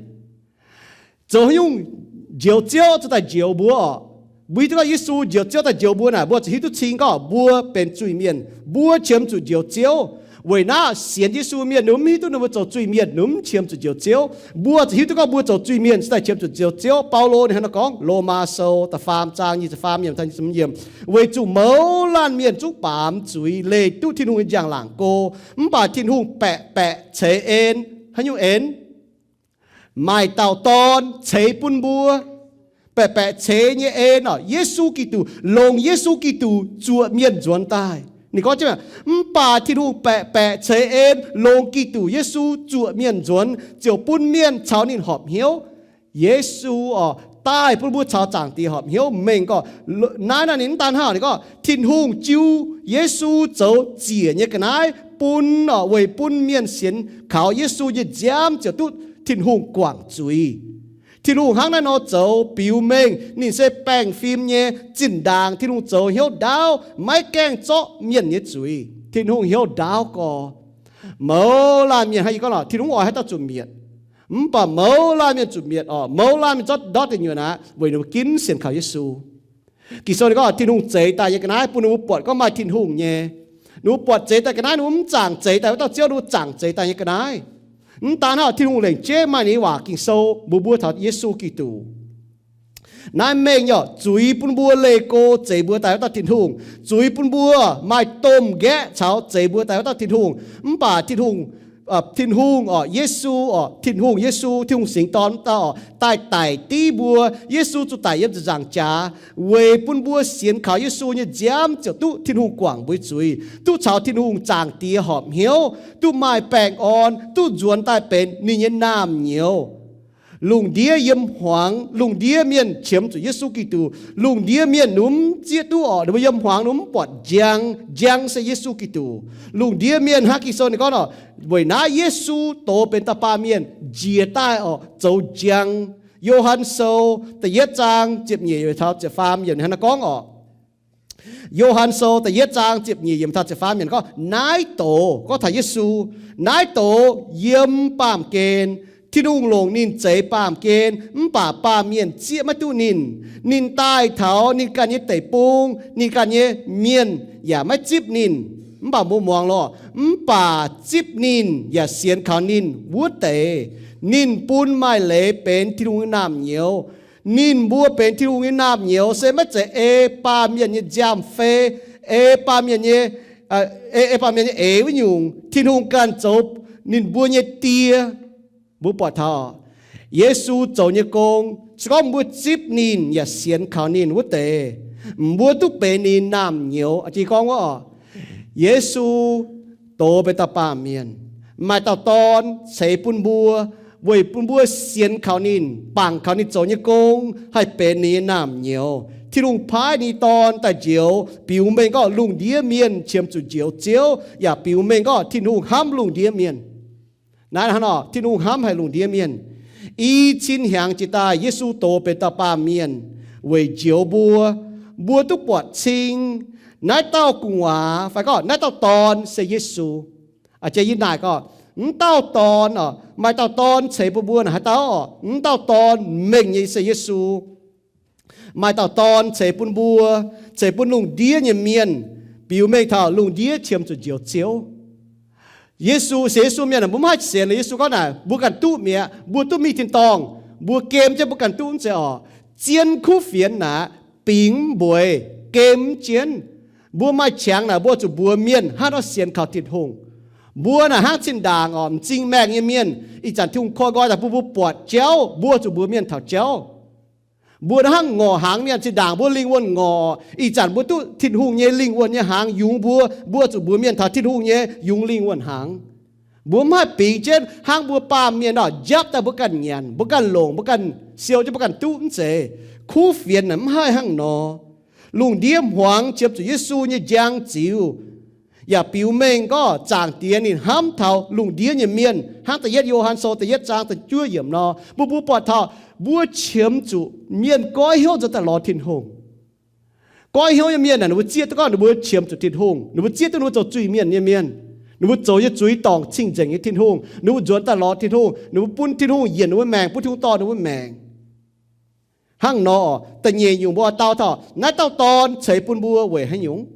Zoux haaix nyungc njoux Ziouv zuqc daaih njoux mbuo orqc? Mbuo hiuv duqv gorngv Yesu njoux Ziouv daaih njoux mbuo naaic, mbuo zuqc hiuv duqv cing gorngv mbuo benx zuiz-mienh, mbuo qiemx zuqc njoux Ziouv. Weic naaiv sienx Yesu mienh ninh mv hiuv duqv ninh mbuo zoux zuiz-mienh, ninh mv qiemx zuqc njoux Ziouv. Mbuo zuqc hiuv duqv gorngv mbuo zoux zuiz-mienh se daaih qiemx zuqc njoux Ziouv. Baulo ninh hnangv naaiv gorngv, Lomaa Sou da'faam zaang nyic ziepc faam yiemc, nyic ziepc yiemc, Weic zuqc mouz laanh mienh zungv baamz zuiz leih duqv Tin-Hungh nyei njang-laangc go, mv baac Tin-Hungh baeqc baeqc ceix en. Haaix nyungc en? Maaih dauh Dorn ceix bun mbuo. Baeqc baeqc ceix nyei en orqc, Yesu Giduc, longc Yesu Giduc zuoqc mienh nzuonx daaih. Ninh gorngv, mv baac Tin-Hungh baeqc baeqc ceix en, longc Giduc Yesu zuoqc mienh nzuonx, ziouc bun mienh caux ninh horpc hnyouv. Yesu orqc, daaih bun mbuo caux Zaangc Diex horpc hnyouv. Mengh gorngv, naaiv naaiv ninh mv daan hnangv, ninh gorngv Tin-Hungh jiu Yesu zoux ziec nyei ga'naaiv bun orqc, weic bun mienh sienx kaux Yesu nyei nziaamv ziouc duqv Tin-Hungh guangc zuiz. Tin-Hungh hnangv naaiv nor zoux biux mengh ninh se baengh fim nyei zinh ndaangc. Tin-Hungh zoux hnyouv ndaauv, maiv gaengh zorqv mienh nyei zuiz. Tin-Hungh hnyouv ndaauv gorx. Mouz laanh mienh hnangv yie gorngv nor, Tin-Hungh oix haaix dauh zuqc mietc. Mv baac mouz laanh mienh zuqc mietc orqc, mouz laanh mienh zorqv ndortv deic nyuoqc aqv, weic ninh mbuo ginv sienx kaux Yesu. Ging-Sou ninh gorngv Tin-Hungh zeix daaih nyei ga'naaiv bun ninh mbuo buatc gorngv maaih Tin-Hungh nyei. Ninh mbuo buatc zeix daaih ga'naaiv, ninh mbuo mv zaangc zeix daaih wuov dauh Ziouv, ninh mbuo zaangc zeix daaih nyei ga'naaiv. Mv daan hnangv, Tin-Hungh lengc jeiv maaih ninh nyei waac Ging-Sou mbuox mbuo taux Yesu Giduc. Naaiv mengh nyei orqc, zuiz bun mbuo leih go zeix mbuo daaih wuov dauh Tin-Hungh. Zuiz bun mbuo maaih domh nqaeqv caux zeix mbuo daaih wuov dauh Tin-Hungh. Mv baac Tin-Hungh, Tin-Hungh orqc, Yesu orqc, Tin-Hungh Yesu, Tin-Hungh Singx Dorn wuov dauh orqc, daaih daic div mbuo. Yesu zuqc daic yiem ziepc nzaangc jaax weic bun mbuo sienx kaux Yesu nyei nziaamv ziouc duqv Tin-Hungh guangc mbuo zuiz, duqv caux Tin-Hungh Zaangc Diex horpc hnyouv, duqv maaih baengh orn, duqv nzuonx daaih benx ninh nyei naamh nyouz. Lungh ndiev yiem hmuangx, lungh ndiev mienh qiemx zuqc Yesu Giduc. Lungh ndiev mienh nunc mv zieqv duqv orqc, ninh mbuo yiem hmuangx nunc mv buatc njang. Njang se Yesu Giduc. Lungh ndiev mienh hnangv Ging-Sou ninh gorngv orqc, weic naaiv Yesu dox benx dauh baamh mienh njiec daaih orqc, zoux njang. Yo^han Sou da'yietv zaang ziepc nyeic taux ziepc faam yiemc hnangv naaiv gorngv orqc. Yo^han Sou da'yietv zaang ziepc nyeic yiemc taux ziepc faam yiemc gorngv, naaiv doz, gorngv taux Yesu, naaiv doz yiem baamh gen. Tin-Hungh longc ninh zeix baamh gen, mv baac baamh mienh zieqv maiv duqv ninh. Ninh daaih taux ninh ganh nyei deic-bung, ninh ganh nyei mienh yaac maiv zipv ninh. Mv baac mbuo muangx lorqc, mv baac zipv ninh yaac sienx kaux ninh wuov deix, ninh bun maaih leiz benx Tin-Hungh nyei naamh nyouz. Ninh mbuo benx Tin-Hungh nyei naamh nyouz se maiv zeiz ei baamh mienh nyei nziaamv-fei, ei baamh mienh nyei, ei, ei baamh mienh nyei eix wuov nyungc. Tin-Hungh ganh zoux ninh mbuo nyei die. Mbuo buatc taux Yesu zoux nyei gong, se gorngv mbuo zipv ninh yaac sienx kaux ninh wuov deix, mbuo duqv benx ninh naamh nyouz. Jiex gorngv wuov, Yesu doz benx dauh baamh mienh, maaih dauh Dorn ceix bun mbuo, weic bun mbuo sienx kaux ninh, bangc kaux ninh zoux nyei gong, haih benx ninh nyei naamh nyouz. Tin-Hungh paaiv ninh nyei Dorn daaih njoux, biux mengh gorngv lungh ndiev mienh qiemx zuqc njoux Ziouv, yaac biux mengh gorngv Tin-Hungh hnamv lungh ndiev mienh. Naaiv hnangv nor, Tin-Hungh hnamv haic lungh ndiev mienh. I cin hnyangx jiex daaih Yesu doz benx dauh baamh mienh weic njoux mbuo. Mbuo duqv buatc cing naaiv dauh gu'nguaaz fai gorngv naaiv dauh Dorn se Yesu. A'jiex yie naaic gorngv, m'dauh Dorn orqc, maaih dauh Dorn ceix bun mbuo naaic haaix dauh orqc? M'dauh Dorn mengh nyei se Yesu. Maaih dauh Dorn ceix bun mbuo, ceix bun lungh ndiev nyei mienh, biux mengh taux lungh ndiev qiemx zuqc njoux Ziouv. Yesu, sienx Yesu mienh aah, mbuo mv haih sienx. Yesu gorngv naaic, mbuo ganh duqv mi'aqv, mbuo duqv mingh tin-dorngh, mbuo gem jienv mbuo ganh duqv mv zeiz orqc? Zien kuv fienx naaic, bingx mv mbueiz, gem mv jienv. Mbuo maaih qangx naaic, mbuo zuqc mbuox mienh hnangv nor sienx kaux Tin-Hungh. Mbuo naaic hnangv zinh ndaangc orqc, m'zing maengh nyei mienh, ih zanc Tin-Hungh koi nqoi daaih bun mbuo buatc jauv, mbuo zuqc mbuox mienh taux jauv. Mbuo hnangv ngorc hnaangx mienh, zinh ndaangc mbuo lingh wuonh ngorc, ih zanc mbuo duqv Tin-Hungh nyei lingh wuonh nyei hnaangx yungz mbuo, mbuo zuqc mbuox mienh taux Tin-Hungh nyei yungz lingh wuonh hnaangx. Mbuo mv haih bingx jienv hnangv mbuo baamh mienh nor njapv daaih mbuo ganh nyanc, mbuo ganh longc, mbuo ganh siou jienv mbuo ganh duqv mv zeiz. Kuv fienx naaic mv haih hnangv nor. Lungh ndiev hmuangx qiemx zuqc Yesu nyei njang ziux, yaac biux mengh gorngv Zaangc Diex ninh hnamv taux lungh ndiev nyei mienh. Hnangv da'yietv Yo^han Sou da'yietv zaang da'juov yiemc nor, mbuo, mbuo buatc taux mbuo qiemx zuqc mienh goiv hnyouv nzuonx daaih lorz Tin-Hungh. Goiv hnyouv nyei mienh aah, ninh mbuo zieqv duqv gorngv ninh mbuo qiemx zuqc Tin-Hungh. Ninh mbuo zieqv duqv ninh mbuo zoux zuiz-mienh nyei mienh. Ninh mbuo zoux nyei zuiz dorngc cing-nzengc nyei Tin-Hungh. Ninh mbuo nzuonx daaih lorz Tin-Hungh. Ninh mbuo bun Tin-Hungh yienc ninh mbuo maengc, bun Tin-Hungh dorh ninh mbuo maengc. Hnangv nor, da'nyeic nyungc mbuo oix dau taux naaiv dauh dorn ceix bun mbuo weic haaix nyungc?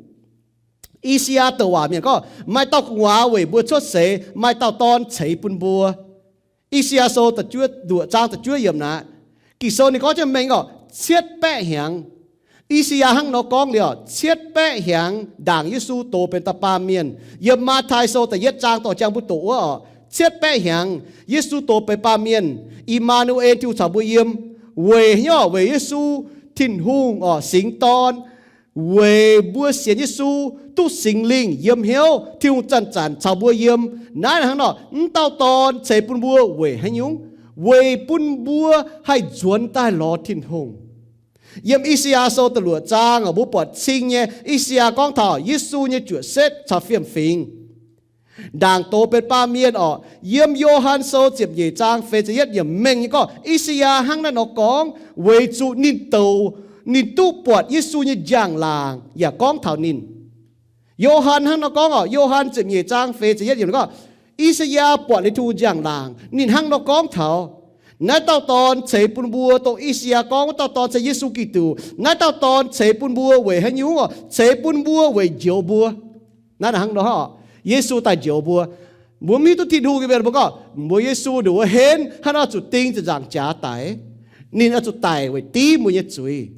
I^saa^yaa douc waac mienh gorngv, maaih dauh gu'nguaaz weic mbuo cuotv seix, maaih dauh dorn ceix bun mbuo. I^saa^yaa Sou luoqc zaang da'juov yiemc naaiv, Ging-Sou ninh gorngv jienv mengh gorngv cietv baeqv hnyangx. I^saa^yaa hnangv nor gorngv liuz, cietv baeqv hnyangx ndaangc Yesu doz benx dauh baamh mienh. Yiem Matv^tai Sou da'yietv zaang dorh jangx mbuo doqc wuov oc, cietv baeqv hnyangx Yesu doz benx baamh mienh, I^maa^nu^en, Tin-Hungh caux mbuo yiem. Weic hnyouv weic Yesu, Tin-Hungh oc, singx dorn, weic mbuo sienx Yesu duqv Singx Lingh yiem hnyouv, Tin-Hungh zanc-zanc caux mbuo yiem. Naaiv hnangv nor, m'dauh dorn ceix bun mbuo weic haaix nyungc? Weic bun mbuo haih nzuonx daaih lorz Tin-Hungh. Yiem I^saa^yaa Sou da'luoqc zaang oc, mbuo buatc cing nyei, I^saa^yaa gorngv taux Yesu nyei juoqc setv caux fiem-fingx. Ndaangc doz benx baamh mienh oc, yiem Yo^han Sou ziepc nyeic zaang feix ziepc yietv yiemc mengh nyei gorngv, I^saa^yaa hnangv naaiv nor gorngv weic zuqc ninh douc, ninh duqv buatc Yesu nyei njang-laangc yaac gorngv taux ninh. Yo^han hnangv nor gorngv oc, Yo^han ziepc nyeic zaang feix ziepc yietv yiemc gorngv, I^saa^yaa buatc liuz Tin-Hungh njang-laangc, ninh hnangv nor gorngv taux, naaiv dauh dorn ceix bun mbuo, dongh I^saa^yaa gorngv wuov dauh dorn se Yesu Giduc. Naaiv dauh dorn ceix bun mbuo weic haaix nyungc oc? Ceix bun mbuo weic njoux mbuo. Naaiv hnangv nor, Yesu daaih njoux mbuo. Mbuo mv hiuv duqv Tin-Hungh nyei mienh mbuo gorngv, mbuox Yesu nduqc wuov henv hnangv nor zuqc ding ziepc nzaangc jaax daic. Ninh oix zuqc daic weic div mbuo nyei zuiz.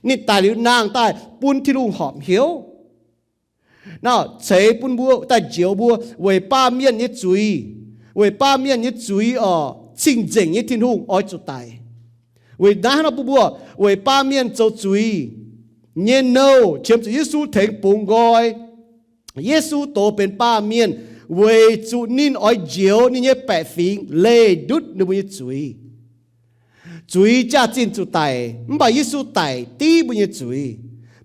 Ninh daic liuz nangh daaih bun Tin-Hungh horpc hnyouv. Naaiv ceix bun mbuo daaih njoux mbuo weic baamh mienh nyei zuiz. Weic baamh mienh nyei zuiz oc, cing-nzengc nyei Tin-Hungh oix zuqc daic. Weic naaiv hnangv nor bun mbuo weic baamh mienh zoux zuiz nyei nouh qiemx zuqc Yesu tengx bungx nqoi. Yesu doz benx baamh mienh weic zuqc ninh oix njoux ninh nyei baeqc fingx leih ndutv ninh mbuo nyei zuiz. Zuiz jaax-zinh zuqc daic, mv baac Yesu daic div mbuo nyei zuiz.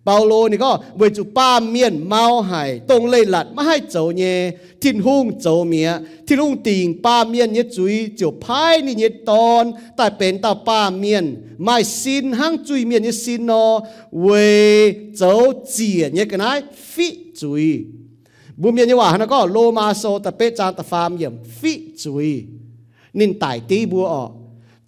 Baulo ninh gorngv, weic zuqc baamh mienh mau haic, dongh leiz-latc maiv haih zoux nyei, Tin-Hungh zoux mi'aqv. Tin-Hungh dingc baamh mienh nyei zuiz ziouc paaiv ninh nyei Dorn daaih benx dauh baamh mienh, maaih sin hnangv zuiz-mienh nyei sin nor, weic zoux ziec nyei ga'naaiv fiqv zuiz. Mbuo Mienh nyei waac hnangv naaiv gorngv, Lomaa Sou da'betv zaang da'faam yiemc, fiqv zuiz. Ninh daic div mbuo orqc.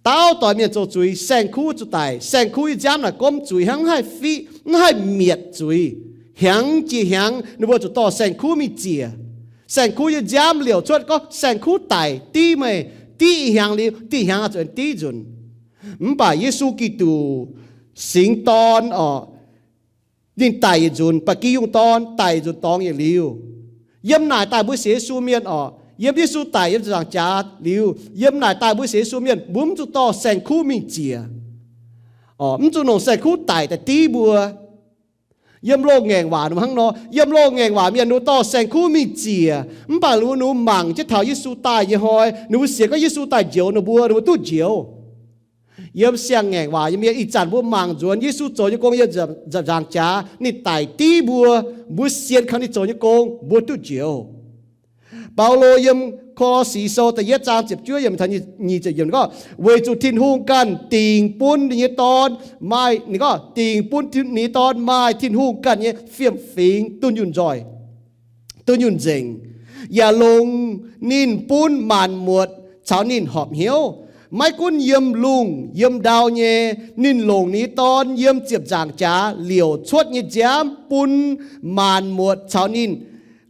Dauh doix mienh zoux zuiz, saeng-kuv zuqc daic. Saeng-kuv nyei nziaamv naaic gomv zuiz hnangv, mv haih fiqv, mv haih mietc zuiz. Hnyangx jiex hnyangx ninh mbuo zuqc dorh saeng-kuv mingh ziec. Saeng-kuv nyei nziaamv liouc cuotv gorngv, saeng-kuv daic div meih. Div ih hnyangx liuz, div hnyangx zuqc div nzunc. Mv baac Yesu Giduc, singx dorn orqc, ninh daic yietc nzunc, ba'gi yungh dorn daic yietc nzunc dorngx yietc liuz. Yiem naaic daaih mbuo sienx Yesu mienh orqc, yiem Yesu daic yiem ziepc nzaangc jaax liuz, yiem naaic daaih mbuo sienx Yesu mienh mbuo mv zuqc dorh saeng-kuv mingh ziec. Orqc, mv zuqc longc saeng-kuv daic daaih div mbuo. Yiem loz-ngaengc waac ninh hnangv nor, yiem loz-ngaengc waac mienh ninh dorh saeng-kuv mingh ziec, mv baac ninh mbuo mangc jienv taux Yesu daaih nyei hnoi, ninh mbuo sienx gorngv Yesu daaih njoux ninh mbuo, ninh mbuo duqv njoux. Yiem siang-ngaengc waac nyei mienh ih zanc mbuo mangc nzuonx Yesu zoux nyei gong yiem ziepc nzaangc jaax, ninh daic div mbuo, mbuo sienx kaux ninh zoux nyei gong, mbuo duqv njoux. Baulo yiem Ko^lo^si Sou da'yietv zaang ziepc juov yiemc taux nyic ziepc yiemc gorngv, weic zuqc Tin-Hungh ganh dingc bun ninh nyei Dorn maaih, ninh gorngv dingc bun ninh nyei Dorn maaih Tin-Hungh ganh nyei fiem-fingx dunh yunh nzoih, dunh yunh nzengc, yaac longc ninh bun maanc muotc caux ninh horpc hnyouv. Maiv gunv yiem lungh yiem ndau nyei, ninh longc ninh nyei Dorn yiem ziepc nzaangc jaax liouc cuotv nyei nziaamv bun maanc muotc caux ninh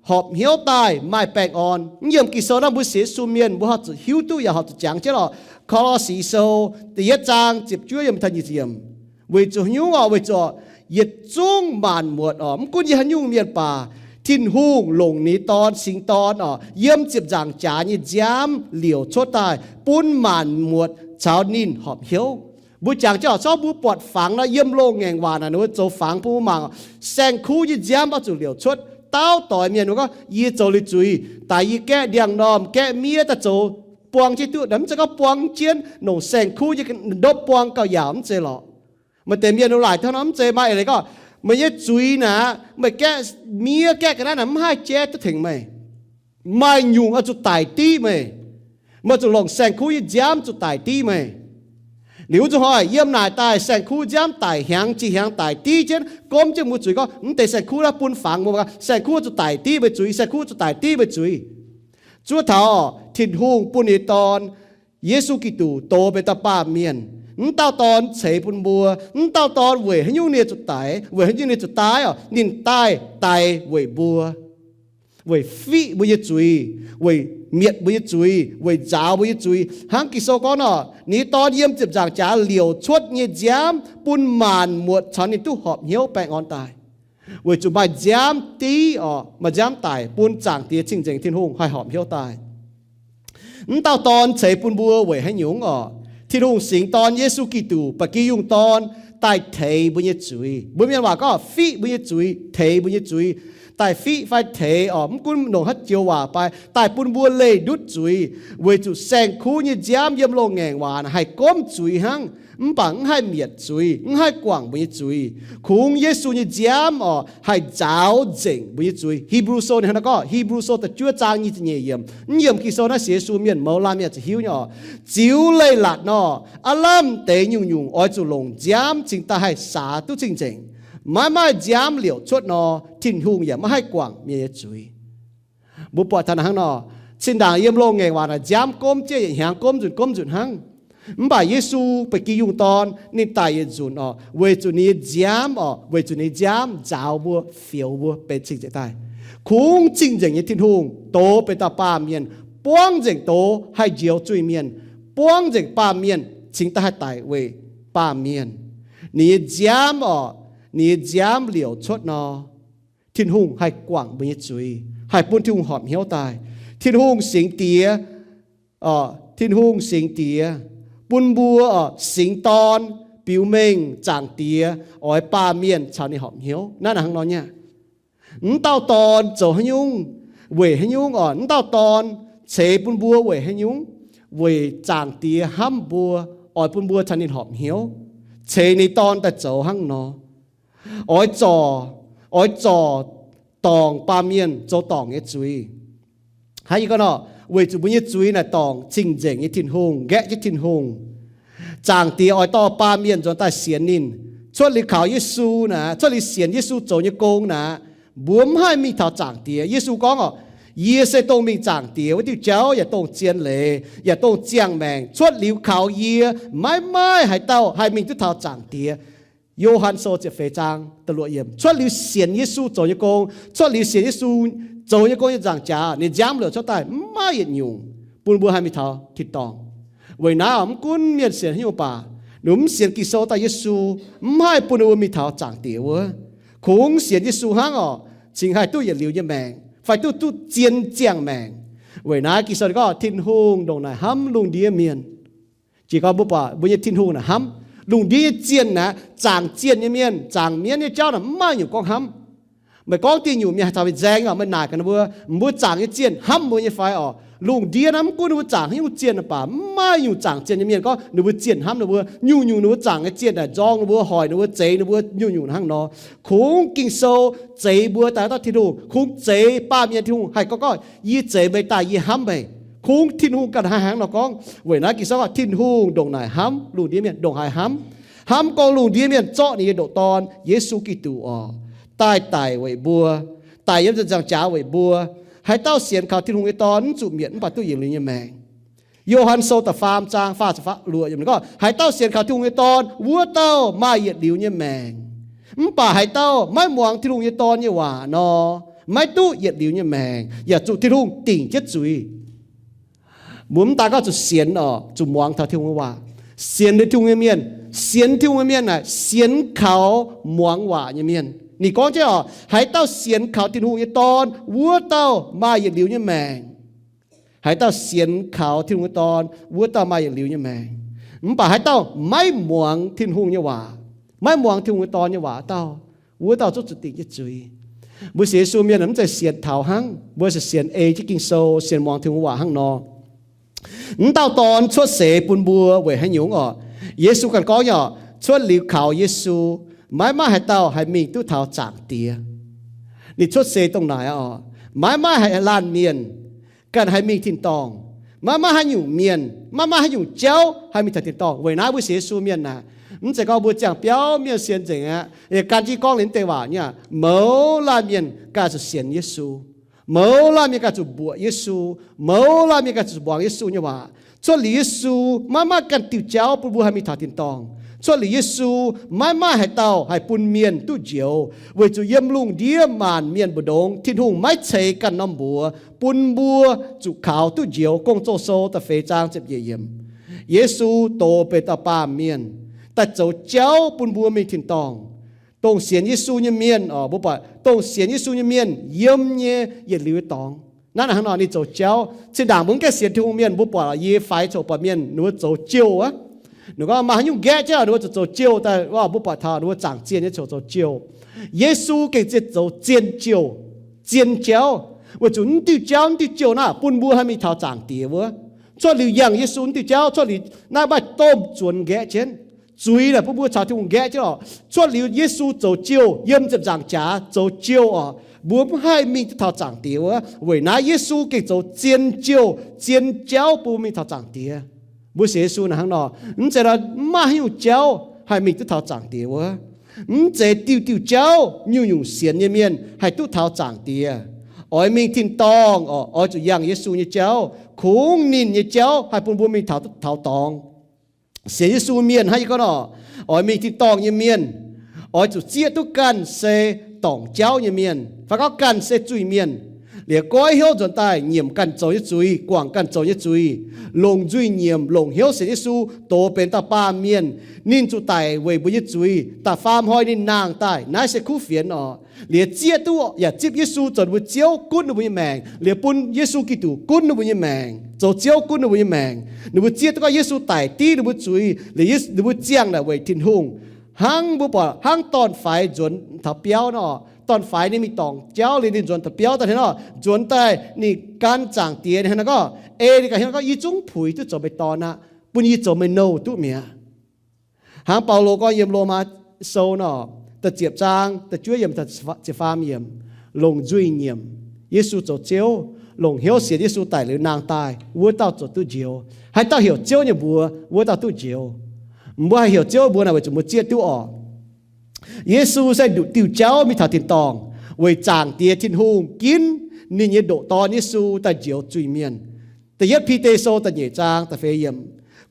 horpc hnyouv daaih maaih baengh orn. Mv yiem Ging-Sou naaiv mbuo sienx Yesu mienh mbuo horpc zuqc hiuv duqv yaac horpc zuqc jangx jienv lorqc. Ko^lo^si Sou da'yietv zaang ziepc juov yiemc taux nyic ziepc yiemc. Weic zuqc haaix nyungc orqc? Weic zuqc yietc zungv maanc muotc orqc, mv gunv yiem haaix nyungc mienh baac, Tin-Hungh longc ninh nyei Dorn, singx Dorn orqc, yiem ziepc nzaangc jaax nyei nziaamv liouc cuotv daaih bun maanc muotc caux ninh horpc hnyouv. Mbuo jangx jienv orqc, corc mbuo buatc fangx nor, yiem loz-ngaengc waac naaic ninh mbuo zoux fangx bun mbuo mangc orqc. Saeng-kuv nyei nziaamv oix zuqc liouc cuotv. Dauh doix mienh mbuo gorngv, yie zoux liuz zuiz, daaih yie gaeqv ndiangx-normh, gaeqv miev daaih zoux buang jienv duqv. Naaiv mv zeiz gorngv buang jienv longc saeng-kuv nyei ndopv buang gauh yaauc, mv zeiz lorqc. Maaih deix mienh laaic taux nor mv zeiz, maaih eix leiz gorngv, meih nyei zuiz naaic, meih gaeqv miev gaeqv ga'naaiv naaic mv haih jaiv duqv tengx meih. Maaih nyungc oix zuqc daic div meih. Meih zuqc longc saeng-kuv nyei nziaamv zuqc daic div meih. Liuz nzunc hnoi yiem naaic daaih saeng-kuv nziaamv daic, hnyangx jiex hnyangx daic div jienv, gomv jienv mbuo zuiz gorngv, mv deix saeng-kuv naaiv bun fangx mbuo, saeng-kuv zuqc daic div mbuo zuiz, saeng-kuv zuqc daic div mbuo zuiz. Zuov taux Tin-Hungh bun ninh nyei Dorn, Yesu Giduc, dox benx dauh baamh mienh. Mv dauh Dorn ceix bun mbuo. Mv dauh Dorn weic haaix nyungc ninh zuqc daic, weic haaix nyungc ninh zuqc daaih oc? Ninh daaih daic weic mbuo, weic fiqv mbuo nyei zuiz, weic mietc mbuo nyei zuiz, weic nzaaux mbuo nyei zuiz. Hnangv Ging-Sou gorngv nor, ninh nyei Dorn yiem ziepc nzaangc jaax liouc cuotv nyei nziaamv bun maanc muotc caux ninh duqv horpc hnyouv baengh orn daaih. Weic zuqc maaih nziaamv div oc, maaih nziaamv daic bun Zaangc Diex Cing-Nzengc Tin-Hungh haih horpc hnyouv daaih. Mv dauh Dorn ceix bun mbuo weic haaix nyungc oc? Tin-Hungh singx Dorn, Yesu Giduc, ba'gi yungh dorn, daaih teix mbuo nyei zuiz. Mbuo mienh waac gorngv fiqv mbuo nyei zuiz, teix mbuo nyei zuiz. Daaih fiqv fai teix oc, mv gunv longc haaix joux waac fai, daaih bun mbuo leih ndutv zuiz, weic zuqc saeng-kuv nyei nziaamv yiem loz-ngaengc waac haih gomv zuiz hnangv, mv baac mv haih mietc zuiz, mv haih guangc mbuo nyei zuiz. Kungx Yesu nyei nziaamv oc haih nzaaux nzengc mbuo nyei zuiz. Hipv^lu Sou ninh hnangv naaiv gorngv, Hipv^lu Sou da'juov zaang nyic ziepc nyeic yiemc. Mv yiemc Ging-Sou naaiv sienx Yesu mienh mouz laanh mienh zuqc hiuv nyei oc. Ziux leiz-latc nor, aav lamh deix nyungc-nyungc oix zuqc longc nziaamv cingx daaih haih saax duqv cing-nzengc. Maiv maaih nziaamv liouc cuotv nor, Tin-Hungh yaac maiv haih guangc mienh nyei zuiz. Mbuo buatc taux hnangv nor, zinh ndaangc yiem loz-ngaengc waac naaic nziaamv gomv jienv yietc hnyangx gomv nzunc gomv nzunc hnangv. Mv baac Yesu ba'gi yungh dorn ninh daic yietc nzunc oc, weic zuqc ninh nyei nziaamv oc, weic zuqc ninh nyei nziaamv nzaaux mbuo, fioux mbuo benx cing-nzengc daaih. Kungx cing-nzengc nyei Tin-Hungh dox benx dauh baamh mienh, buangv nzengc doz haih njoux zuiz-mienh, buangv nzengc baamh mienh cingx daaih haih daic weic baamh mienh. Ninh nyei nziaamv oc, ninh nyei nziaamv liouc cuotv nor, Tin-Hungh haih guangc mbuo nyei zuiz, haih bun Tin-Hungh horpc hnyouv daaih. Tin-Hungh singx Diex, Tin-Hungh singx Diex bun mbuo oc singx Dorn, biux mengh Zaangc Diex oix baamh mienh caux ninh horpc hnyouv. Naaiv hnangv nor nyei. Mv dauh Dorn zoux haaix nyungc, weic haaix nyungc oc? Mv dauh Dorn ceix bun mbuo weic haaix nyungc? Weic Zaangc Diex hnamv mbuo, oix bun mbuo caux ninh horpc hnyouv, ceix ninh Dorn daaih zoux hnangv nor. Oix zorc, oix zorc dorngc baamh mienh zoux dorngc nyei zuiz. Hnangv yie gorngv nor, weic zuqc mbuo nyei zuiz naaic dorngc cing-nzengc nyei Tin-Hungh, nqaeqv jienv Tin-Hungh. Zaangc Diex oix dorh baamh mienh nzuonx daaih sienx ninh. Cuotv liuz kaux Yesu naaic, cuotv liuz sienx Yesu zoux nyei gong naaic, mbuo mv haih mingh taux Zaangc Diex. Yesu gorngv oc, yie se dongh mingh Zaangc Diex wuov diuh jauv, yaac dongh zien leiz, yaac dongh ziangh maengc. Cuotv liuz kaux yie, maiv maaih haaix dauh haih mingh duqv taux Zaangc Diex. Yo^han Sou ziepc feix zaang da'luoqc yiemc. Cuotv liuz sienx Yesu zoux nyei gong, cuotv liuz sienx Yesu zoux nyei gong nyei nzaangc jaax, ninh nziaamv liouc cuotv daaih mv maaih yietc nyungc bun mbuo haih mingh taux tin-dorngh. Weic naaiv mv gunv mienh sienx haaix nyungc baac, ninh mbuo mv sienx Ging-Sou dauh Yesu, mv haih bun ninh mbuo mingh taux Zaangc Diex wuov. Kungx sienx Yesu hnangv oc, cingx haih duqv yietc liuz nyei maengc, fai duqv, duqv zien ziangh maengc. Weic naaiv Ging-Sou gorngv Tin-Hungh ndongc naaic hnamv lungh ndiev mienh. Jiex gorngv mbuo buatc mbuo nyei Tin-Hungh naaic hnamv lungh ndiev nyei zienh naaic, zaangc zienh nyei mienh, zaangc mienv nyei jauv naaic, mv maaih nyungc gorngv hnamv. Meih gorngv diuh nyungc mienh haih caux meih nzaeng oc, meih naaic gaax ninh mbuo, mbuo zaangc nyei zienh hnamv mbuo nyei fai oc? Lungh ndiev naaic mv gunv ninh mbuo zaangc haaix nyungc zienh baac, mv maaih nyungc zaangc zienh nyei mienh gorngv ninh mbuo zienh hnamv ninh mbuo. Nyungc-nyungc ninh mbuo zaangc nyei zienh naaic nzorng ninh mbuo, hoic ninh mbuo, zeix ninh mbuo, nyungc-nyungc hnangv nor. Kungx Ging-Sou zeix mbuo daaih dauh Tin-Hungh, kungx zeix baamh mienh Tin-Hungh haih gorngv, gorngv, yie zeix meih daaih yie hnamv meih. Kungx Tin-Hungh ganh haih hnangv nor gorngv. Weic naaiv Ging-Sou gorngv Tin-Hungh ndongc naaic hnamv lungh ndiev mienh, ndongc haaix hnamv? Hnamv gorngv lungh ndiev mienh zorqv ninh nyei ndoqc Dorn, Yesu Giduc oc, daaih daic weic mbuo, daic yiem ziepc nzaangc jaax weic mbuo. Haaix dauh sienx kaux Tin-Hungh nyei Dorn mv zuqc mietc mv baac duqv yietc liuz nyei maengc. Yo^han Sou da'faam zaang faah ziepc luoqc yiemc gorngv, haaix dauh sienx kaux Tin-Hungh nyei Dorn, wuov dauh maaih yietc liuz nyei maengc. Mv baac haaix dauh maiv muangx Tin-Hungh nyei Dorn nyei waac nor, maiv duqv yietc liuz nyei maengc, yaac zuqc Tin-Hungh dingc jienv zuiz. Mbuo mv daan gorngv zuqc sienx oc, zuqc muangx taux Tin-Hungh nyei waac. Sienx liuz Tin-Hungh nyei mienh, sienx Tin-Hungh nyei mienh naaic sienx kaux muangx waac nyei mienh. Ninh gorngv jienv oc, haaix dauh sienx kaux Tin-Hungh nyei Dorn, wuov dauh maaih yietc liuz nyei maengc. Haaix dauh sienx kaux Tin-Hungh nyei Dorn, wuov dauh maaih yietc liuz nyei maengc. Mv baac haaix dauh maiv muangx Tin-Hungh nyei waac, maiv muangx Tin-Hungh nyei Dorn nyei waac dauh, wuov dauh zungv zuqc dingc jienv zuiz. Mbuo sienx Yesu mienh mv zeiz sienx taux hnangv, mbuo se sienx ei jienv Ging-Sou, sienx muangx Tin-Hungh waac hnangv nor. Mv dauh Dorn cuotv seix bun mbuo weic haaix nyungc oc? Yesu ganh gorngv nyei oc, cuotv liuz kaux Yesu, maiv maaih haaix dauh haih mingh duqv taux Zaangc Diex. Ninh cuotv seix dongh naaic oc, maiv maaih haaix laanh mienh ganh haih mingh tin-dorngh, Maiv maaih haaix nyungc mienh, maiv maaih haaix nyungc jauv haih mingh taux tin-dorngh. Weic naaiv mbuo sienx Yesu mienh naaic, mv zeiz gorngv mbuo ziangh biauv mienh sienx nzengc aqv. Yie gan jienv gorngv liuz deix waac nyei, mouz laanh mienh ganh zuqc sienx Yesu. Mouz laanh mienh ganh zuqc mbuoqc Yesu. Mouz laanh mienh ganh zuqc muangx Yesu nyei waac. Cuotv liuz Yesu, maiv maaih ganh diuh jauv bun mbuo haih mingh taux tin-dorngh. Cuotv liuz Yesu, maiv maaih haaix dauh haih bun mienh duqv njoux, weic zuqc yiem lungh ndiev maanc mienh mbu'ndongx Tin-Hungh maiv ceix ganh norm mbuox bun mbuo zuqc kaux duqv njoux. Gong-Zoh Sou da'feix zaang ziepc nyeic yiemc. Yesu doz benx dauh baamh mienh daaih zoux jauv bun mbuo mingh tin-dorngh. Dongh sienx Yesu nyei mienh oc, mbuo buatc dongh sienx Yesu nyei mienh yiem nyei yietc liuz nyei dorngx. Naaiv hnangv nor ninh zoux jauv. Zinh ndaangc mbuo mv gaengh sienx Tin-Hungh mienh, mbuo buatc lorqc, yie faix coc buatc mienh ninh mbuo zoux jouh aqv. Ninh gorngv maaih haaix nyungc nqaeqv jienv, ninh mbuo zoux zoux jouh daaih, mbuo buatc taux ninh mbuo zaangc zien nyei coc zoux jouh. Yesu gengh zien zoux zien jouh, zien jauv, weic zuqc mv diuh jauv, mv diuh jouh naaiv bun mbuo haih mingh taux Zaangc Diex wuov. Cuotv liuz yangh Yesu mv diuh jauv, cuotv liuz naaiv maaih domh zuonx nqaeqv jienv. Zuiz naaic bun mbuo caux Tin-Hungh nqaeqv jienv oc. Cuotv liuz Yesu zoux jouh, yiem ziepc nzaangc jaax zoux jouh oc, mbuo mv haih mingh duqv taux Zaangc Diex wuov. Weic naaiv Yesu gengh zoux zien jouh, zien jauv bun mbuo mingh taux Zaangc Diex. Mbuo sienx Yesu naaiv hnangv nor, mv zeiz nor mv maaih haaix nyungc jauv haih mingh duqv taux Zaangc Diex wuov. Mv zeiz diuh diuh jauv nyungc-nyungc sienx nyei mienh haih duqv taux Zaangc Diex. Oix mingh tin-dorngh oc, oix zuqc yangh Yesu nyei jauv, kungx ninh nyei jauv haih bun mbuo mingh taux, taux dorngx. Sienx Yesu mienh hnangv yie gorngv nor, oix mingh tin-dorngh nyei mienh, oix zuqc zieqv duqv ganh se dorngc jauv nyei mienh, fai gorngv ganh se zuiz-mienh, liuz goiv hnyouv nzuonx daaih nyiemc ganh zoux nyei zuiz, guangc ganh zoux nyei zuiz, longc nzuih nyiemc, longc hnyouv sienx Yesu, doz benx dauh baamh mienh. Ninh zuqc daic weic mbuo nyei zuiz, da'faam hnoi ninh nangh daaih. Naaiv se kuv fienx oc. Liuz zieqv duqv yaac zipv Yesu zoux ninh mbuo Ziouv, gunv ninh mbuo nyei maengc, liuz bun Yesu Giduc gunv ninh mbuo nyei maengc, zoux Ziouv gunv ninh mbuo nyei maengc. Ninh mbuo zieqv duqv gorngv Yesu daic div ninh mbuo zuiz, liuz ninh mbuo ziangh naaic weic Tin-Hungh. Hnangv mbuo buatc hnangv dorn-faix nzuonx taux biauv nor, dorn-faix ninh mingh dorngc jauv liuz ninh nzuonx taux biauv daaih hnangv nor, nzuonx daaih ninh gan Zaangc Diex hnangv nor gorngv, ei ninh ganh hnangv nor gorngv, Yie zungv puix duqv zoux meih dorn aqv, bun yie zoux meih nouh duqv mi'aqv. Hnangv Baulo gorngv yiem Lomaa Sou nor, da'ziepc zaang da'juov yiemc, ziepc faam yiemc, longc nzuih nyiemc Yesu zoux Ziouv, longc hnyouv sienx Yesu daic liuz nangh daaih, wuov dauh zuqc duqv njoux. Haaix dauh heuc Ziouv nyei mbuox, wuov dauh duqv njoux. Mbuo haih heuc Ziouv mbuox naaic weic zuqc mbuo zieqv duqv oc. Yesu se nduqc diuh jauv mingh taux tin-dorngh, weic Zaangc Diex Tin-Hungh ginv ninh nyei ndoqc Dorn Yesu daaih njoux zuiz-mienh. Da'yietv Bide Sou da'nyeic zaang da'feix yiemc.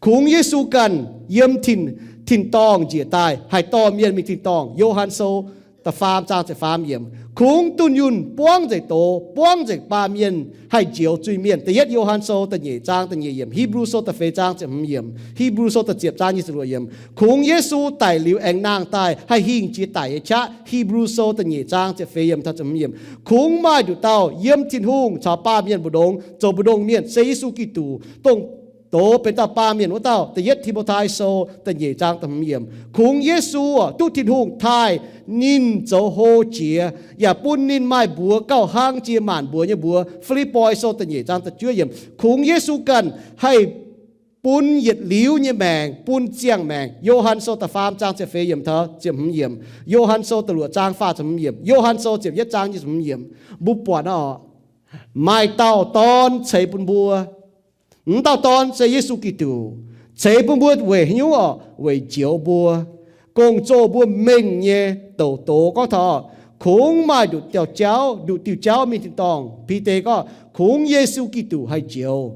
Kungx Yesu ganh yiem tin, tin-dorngh njiec daaih haih dorh mienh mingh tin-dorngh. Yo^han Sou da'faam zaang ziepc faam yiemc. Kungx dunh yunh buangv nzengc doz, buangv nzengc baamh mienh haih njoux zuiz-mienh. Da'yietv Yo^han Sou da'nyeic zaang da'nyeic yiemc. Hipv^lu Sou da'feix zaang ziepc hmz yiemc. Hipv^lu Sou da'ziepc zaang nyic ziepc luoqc yiemc. Kungx Yesu daic liuz aengx nangh daaih haih hingh jiex daic nyei qaqv. Hipv^lu Sou da'nyeic zaang ziepc feix yiemc taux ziepc hmz yiemc. Kungx maaih nduqc dauh yiem Tin-Hungh caux baamh mienh mbu'ndongx zoux mbu'ndongx mienh, se Yesu Giduc, dongh doz benx dauh baamh mienh wuov dauh. Da'yietv Ti^mo^tai Sou da'nyeic zaang da'hmz yiemc. Kungx Yesu duqv Tin-Hungh taaih ninh zoux hlo jiex, yaac bun ninh maaih mbuox gauh hlang jiex maanc mbuox nyei mbuox. Fi^lipv^poi Sou da'nyeic zaang da'juov yiemc. Kungx Yesu ganh haih bun yietc liuz nyei maengc, bun ziangh maengc. Yo^han Sou da'faam zaang ziepc feix yiemc taux ziepc hmz yiemc. Yo^han Sou da'luoqc zaang faah ziepc hmz yiemc. Yo^han Sou ziepc yietv zaang nyic ziepc hmz yiemc. Mbuo buatc oc, maaih dauh dorn ceix bun mbuo. M'dauh dorn se Yesu Giduc, ceix bun mbuo weic haaix nyungc oc? Weic njoux mbuo, gong-zoh mbuo mengh nyei douc doz. Gorngv taux kungx maaih nduqc diuh jauv, nduqc diuh jauv mingh tin-dorngh. Bide gorngv kungx Yesu Giduc haih njoux.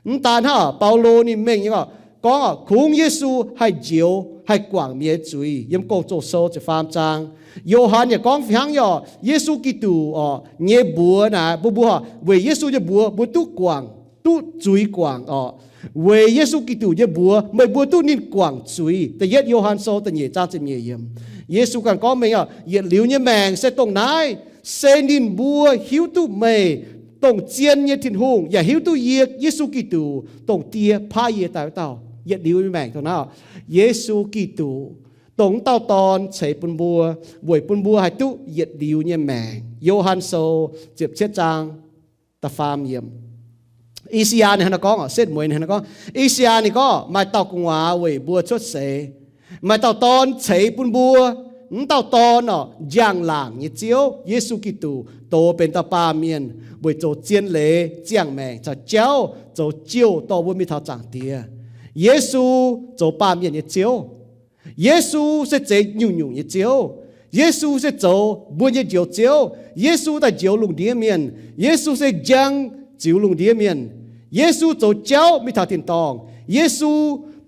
Mv daan hnangv, Baulo ninh mengh nyei gorngv, gorngv kungx Yesu haih njoux, haih guangc mienh nyei zuiz, yiem Gong-Zoh Sou ziepc faam zaang. Yo^han yaac gorngv fih hnangv nyei oc, Yesu Giduc oc nyei mbuox naaic, mbuo, mbuo weic Yesu nyei mbuox mbuo duqv guangc, duqv zuiz guangc oc. Weic Yesu Giduc nyei mbuox meih mbuo duqv ninh guangc zuiz. Da'yietv Yo^han Sou da'nyeic zaang ziepc nyeic yiemc. Yesu ganh gorngv mengh oc, yietc liuz nyei maengc se dongh naaiv, se ninh mbuo hiuv duqv meih, dongh zien nyei Tin-Hungh, yaac hiuv duqv yie, Yesu Giduc, dongh Die paaiv yie daaih wuov dauh. Yietc liuz nyei maengc dongh naaiv oc. Yesu Giduc, dongh m'dauh dorn ceix bun mbuo, weic bun mbuo haih duqv yietc liuz nyei maengc. Yo^han Sou ziepc cietv zaang da'faam yiemc. I^saa^yaa ninh hnangv naaiv gorngv oc, setv mueiz ninh hnangv naaiv gorngv. I^saa^yaa ninh gorngv, maaih dauh gu'nguaaz weic mbuo cuotv seix, maaih dauh dorn ceix bun mbuo, M'dauh Dorn orqc, njang-laangc nyei Ziouv, Yesu Giduc, doz benx dauh baamh mienh weic zoux zien leiz, ziangh maengc caux jauv, zoux jouh dorh mbuo mingh taux Zaangc Diex. Yesu zoux baamh mienh nyei Ziouv. Yesu se zeix nyungc-nyungc nyei Ziouv. Yesu se zoux mbuo nyei Njoux Ziouv. Yesu daaih njoux lungh ndiev mienh. Yesu se njang ziux lungh ndiev mienh. Yesu zoux jauv mingh taux tin-dorngh. Yesu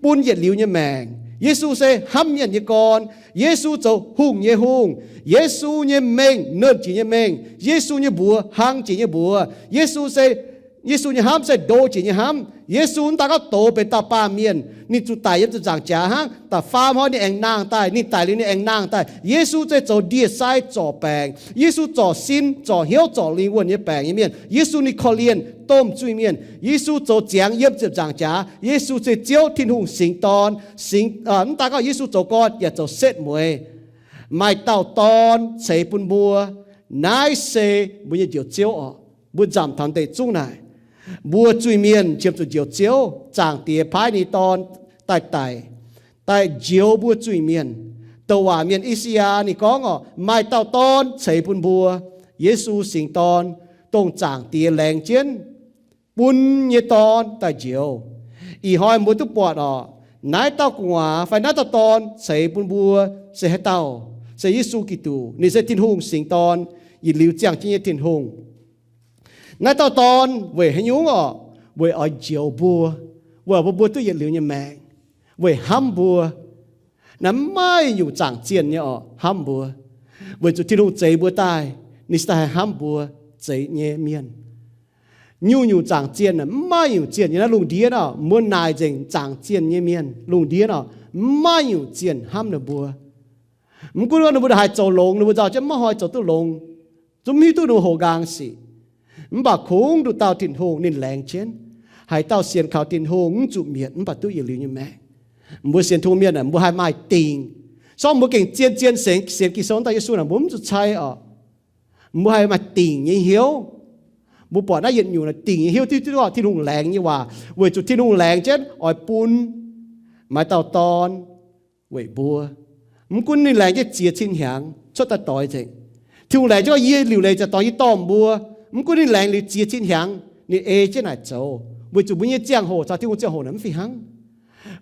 bun yietc liuz nyei maengc. Yesu se hnamv mienh nyei gorn. Yesu zoux hungh nyei Hungh. Yesu nyei mengh nernh jiex nyei mengh. Yesu nyei mbuox hlang jiex nyei mbuox. Yesu se Yesu nyei hnamv se ndo jiex nyei hnamv. Yesu mv daaih gorngv doz benx dauh baamh mienh, ninh zuqc daic yiem ziepc nzaangc jaax hnangv. Da'faam hnoi ninh aengx nangh daaih, ninh daic liuz ninh aengx nangh daaih. Yesu se zoux ndie-sai zorc baengc. Yesu zorc sin, zorc hnyouv, zorc lingh wuonh nyei baengc nyei mienh. Yesu ninh korv-lienh domh zuiz-mienh. Yesu zoux ziangx yiem ziepc nzaangc jaax. Yesu se Ziouv, Tin-Hungh singx Dorn, singx, mv daaih gorngv Yesu zoux gorn yaac zoux setv mueiz. Maaih dauh Dorn ceix bun mbuo. Naaiv se mbuo nyei Njoux Ziouv orqc. Mbuo nzamc taux deic zungv naaic, mbuo zuiz-mienh qiemx zuqc Njoux Ziouv. Zaangc Diex paaiv ninh Dorn daaih daic, daaih njoux mbuo zuiz-mienh. Douc waac mienh I^saa^yaa ninh gorngv orqc, maaih dauh Dorn ceix bun mbuo. Yesu singx Dorn, dongh Zaangc Diex laengz jienv bun nyei Dorn daaih njoux. Ih hnoi mbuo duqv buatc orqc, naaiv dauh gu'nguaaz fai naaiv dauh Dorn ceix bun mbuo se haaix dauh? Se Yesu Giduc. Ninh se Tin-Hungh singx Dorn, yietc liuz ziangh jienv nyei Tin-Hungh. Naaiv dauh Dorn weic haaix nyungc orqc? Weic oix njoux mbuo, weic bun mbuo duqv yietc liuz nyei maengc, weic hnamv mbuo. Naaiv mv maaih nyungc zaangc zienh nyei orqc hnamv mbuo, weic zuqc Tin-Hungh zeix mbuo daaih, ninh se daaih haih hnamv mbuo zeix nyei mienh. Nyungc-nyungc zaangc zienh aah, mv maaih nyungc zienh nyei. Naaiv lungh ndiev orqc, mbuo naaic nzengc zaangc zienh nyei mienh lungh ndiev orqc, mv maaih nyungc zienh hnamv ninh mbuo. Mv gunv ninh mbuo haih zoux longx, ninh mbuo nzauh jienv maiv hnoi zoux duqv longx, zungv mv hiuv duqv ninh mbuo hoqc nqaang sic. Mv baac kungx nduqc dauh Tin-Hungh ninh laengz jienv. Haaix dauh sienx kaux Tin-Hungh mv zuqc mietc mv baac duqv yietc liuz nyei maengc. Mbuo sienx Tin-Hungh mienh aah, mbuo haih maaih dingc. Se gorngv mbuo gengh zien-zien sienx, sienx Ging-Sou daaih Yesu naaic, mbuo mv zuqc cai orqc. Mbuo haih maaih dingc nyei hnyouv. Mbuo buatc naaiv yietc nyungc naaic dingc nyei hnyouv diuv diuv orqc, Tin-Hungh laengz nyei waac, weic zuqc Tin-Hungh laengz jienv oix bun maaih dauh Dorn weic mbuo. Mv gunv ninh laengz jienv ziex cin hnyangx cuotv daaih doix nzengc. Tin-Hungh laengz jienv gorngv, yie liuc leiz ziec dorngx yie dorh mbuo. Mv gunv ninh laengz liuz ziex cin hnyangx, ninh ei jienv naaic zoux, weic zuqc mbuo nyei ziangh hoc caux Tin-Hungh ziangh hoc naaic mv fih hnangv.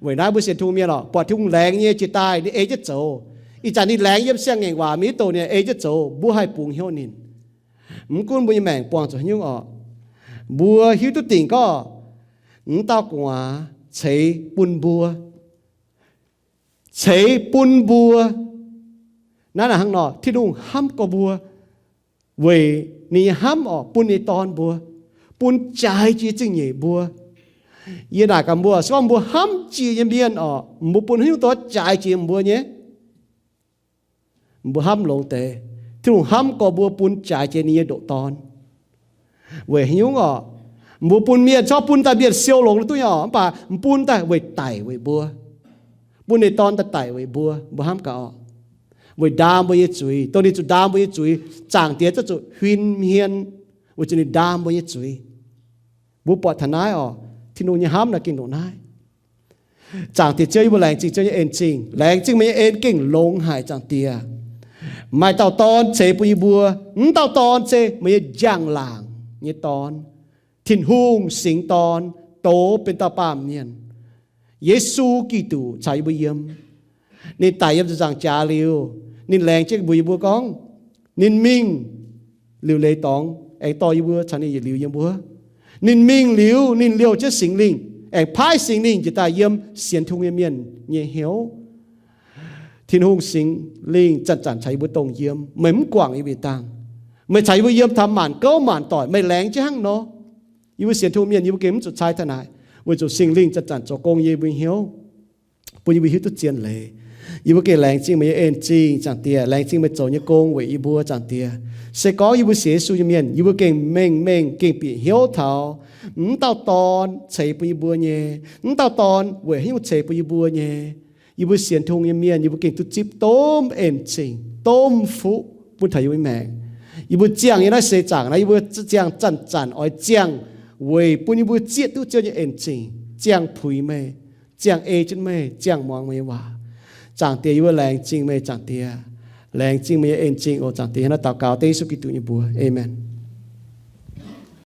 Weic naaiv mbuo sienx Tin-Hungh mienh orqc, buatc Tin-Hungh laengz nyei jiex daaih ninh ei jienv zoux. Ih zanc ninh laengz yiem siang-ngaengc waac mingh mv douc ninh ei jienv zoux, mbuo haih bungx hnyouv ninh. Mv gunv mbuo nyei maengc buangh zuqc haaix nyungc orqc, mbuo hiuv duqv dingc gorngv m'dauh gu'nguaaz ceix bun mbuo. Ceix bun mbuo. Naaiv naaic hnangv nor, Tin-Hungh hnamv gorx mbuo, weic ninh nyei hnamv orqc bun ninh nyei Dorn mbuo, bun jaaix jiex zingh nyeic mbuo. Yie naaic gaax mbuo, se gorngv mbuo hnamv jiex nyei mienh orqc, mbuo bun haaix nyungc dorh jaaix jiex mbuo nyei? Mbuo hnamv longx deix. Tin-Hungh hnamv gorx mbuo bun jaaix jiex ninh nyei ndoqc Dorn. Weic haaix nyungc orqc? Mbuo bun mienh, corc bun daaih mienh siou longx duqv nyei orqc, mv baac mbuo bun daaih weic daic weic mbuo. Bun ninh Dorn daaih daic weic mbuo, mbuo hnamv gaax orqc. Weic ndaam mbuo nyei zuiz, dongh ninh zuqc ndaam mbuo nyei zuiz, Zaangc Diex ziouc zuqc huin hmien, weic zuqc ninh ndaam mbuo nyei zuiz. Mbuo buatc taux naaiv orqc, Tin-Hungh nyei hnamv naaic gengh ndongc naaiv. Zaangc Diex Ziouv, yie mbuo laengz zingh Ziouv nyei en-zingh. Laengz zingh meih nyei en gengh longx haic, Zaangc Diex. Maaih dauh Dorn ceix bun yie mbuo. M'dauh Dorn se meih nyei njang-laangc nyei Dorn, Tin-Hungh singx Dorn, doz benx dauh baamh mienh, Yesu Giduc caux yie mbuo yiem. Ninh daic yiem ziepc nzaangc jaax liuz, ninh laengz jienv mbuox yie mbuo gorngv, ninh mingh liuc leiz dorngx aengx dorh yie mbuo caux ninh yietc liuz yiem wuov. Ninh mingh liuz, ninh liouh jienv Singx Lingh, aengx paaiv Singx Lingh njiec daaih yiem sienx Tin-Hungh nyei mienh nyei hnyouv. Tin-Hungh Singx Lingh zanc-zanc caux yie mbuo dongh yiem. Meih mv guangc yie mbuo nyei dangh. Meih caux yie mbuo yiem taux maanc gouv maanc doic. Meih laengz jienv hnangv nor. Yie mbuo sienx Tin-Hungh mienh, yie mbuo gengh mv zuqc cai taux naaic, weic zuqc Singx Lingh zanc-zanc zoux gong yie mbuo hnyouv, bun yie mbuo hiuv duqv zien leiz. Yie mbuo gengh laengz zingh meih nyei en-zingh, Zaangc Diex. Laengz zingh meih zoux nyei gong weic yie mbuo, Zaangc Diex. Se gorngv yie mbuo sienx Yesu nyei mienh, yie mbuo gengh mengh mengh gengh bieqc hnyouv taux m'dauh Dorn ceix bun yie mbuo nyei, m'dauh Dorn weic haaix nyungc ceix bun yie mbuo nyei. Yie mbuo sienx Tin-Hungh nyei mienh, yie mbuo gengh duqv zipv domh en-zingh, domh fuqv bun taux yie mbuo maengc. Yie mbuo ziangh nyei naaiv seix zaangc naaiv, yie mbuo ziangh zanc-zanc oix ziangh weic bun yie mbuo zieqv duqv Ziouv nyei en-zingh, ziangh puix meih, ziangh ei jienv meih, ziangh muangx meih nyei waac. Zaangc Diex, yie mbuo laengz zingh meih, Zaangc Diex. Laengz zingh meih nyei en-zingh oc. Zaangc Diex, hnangv naaiv daux gaux dengv Yesu Giduc nyei mbuox. Aamen.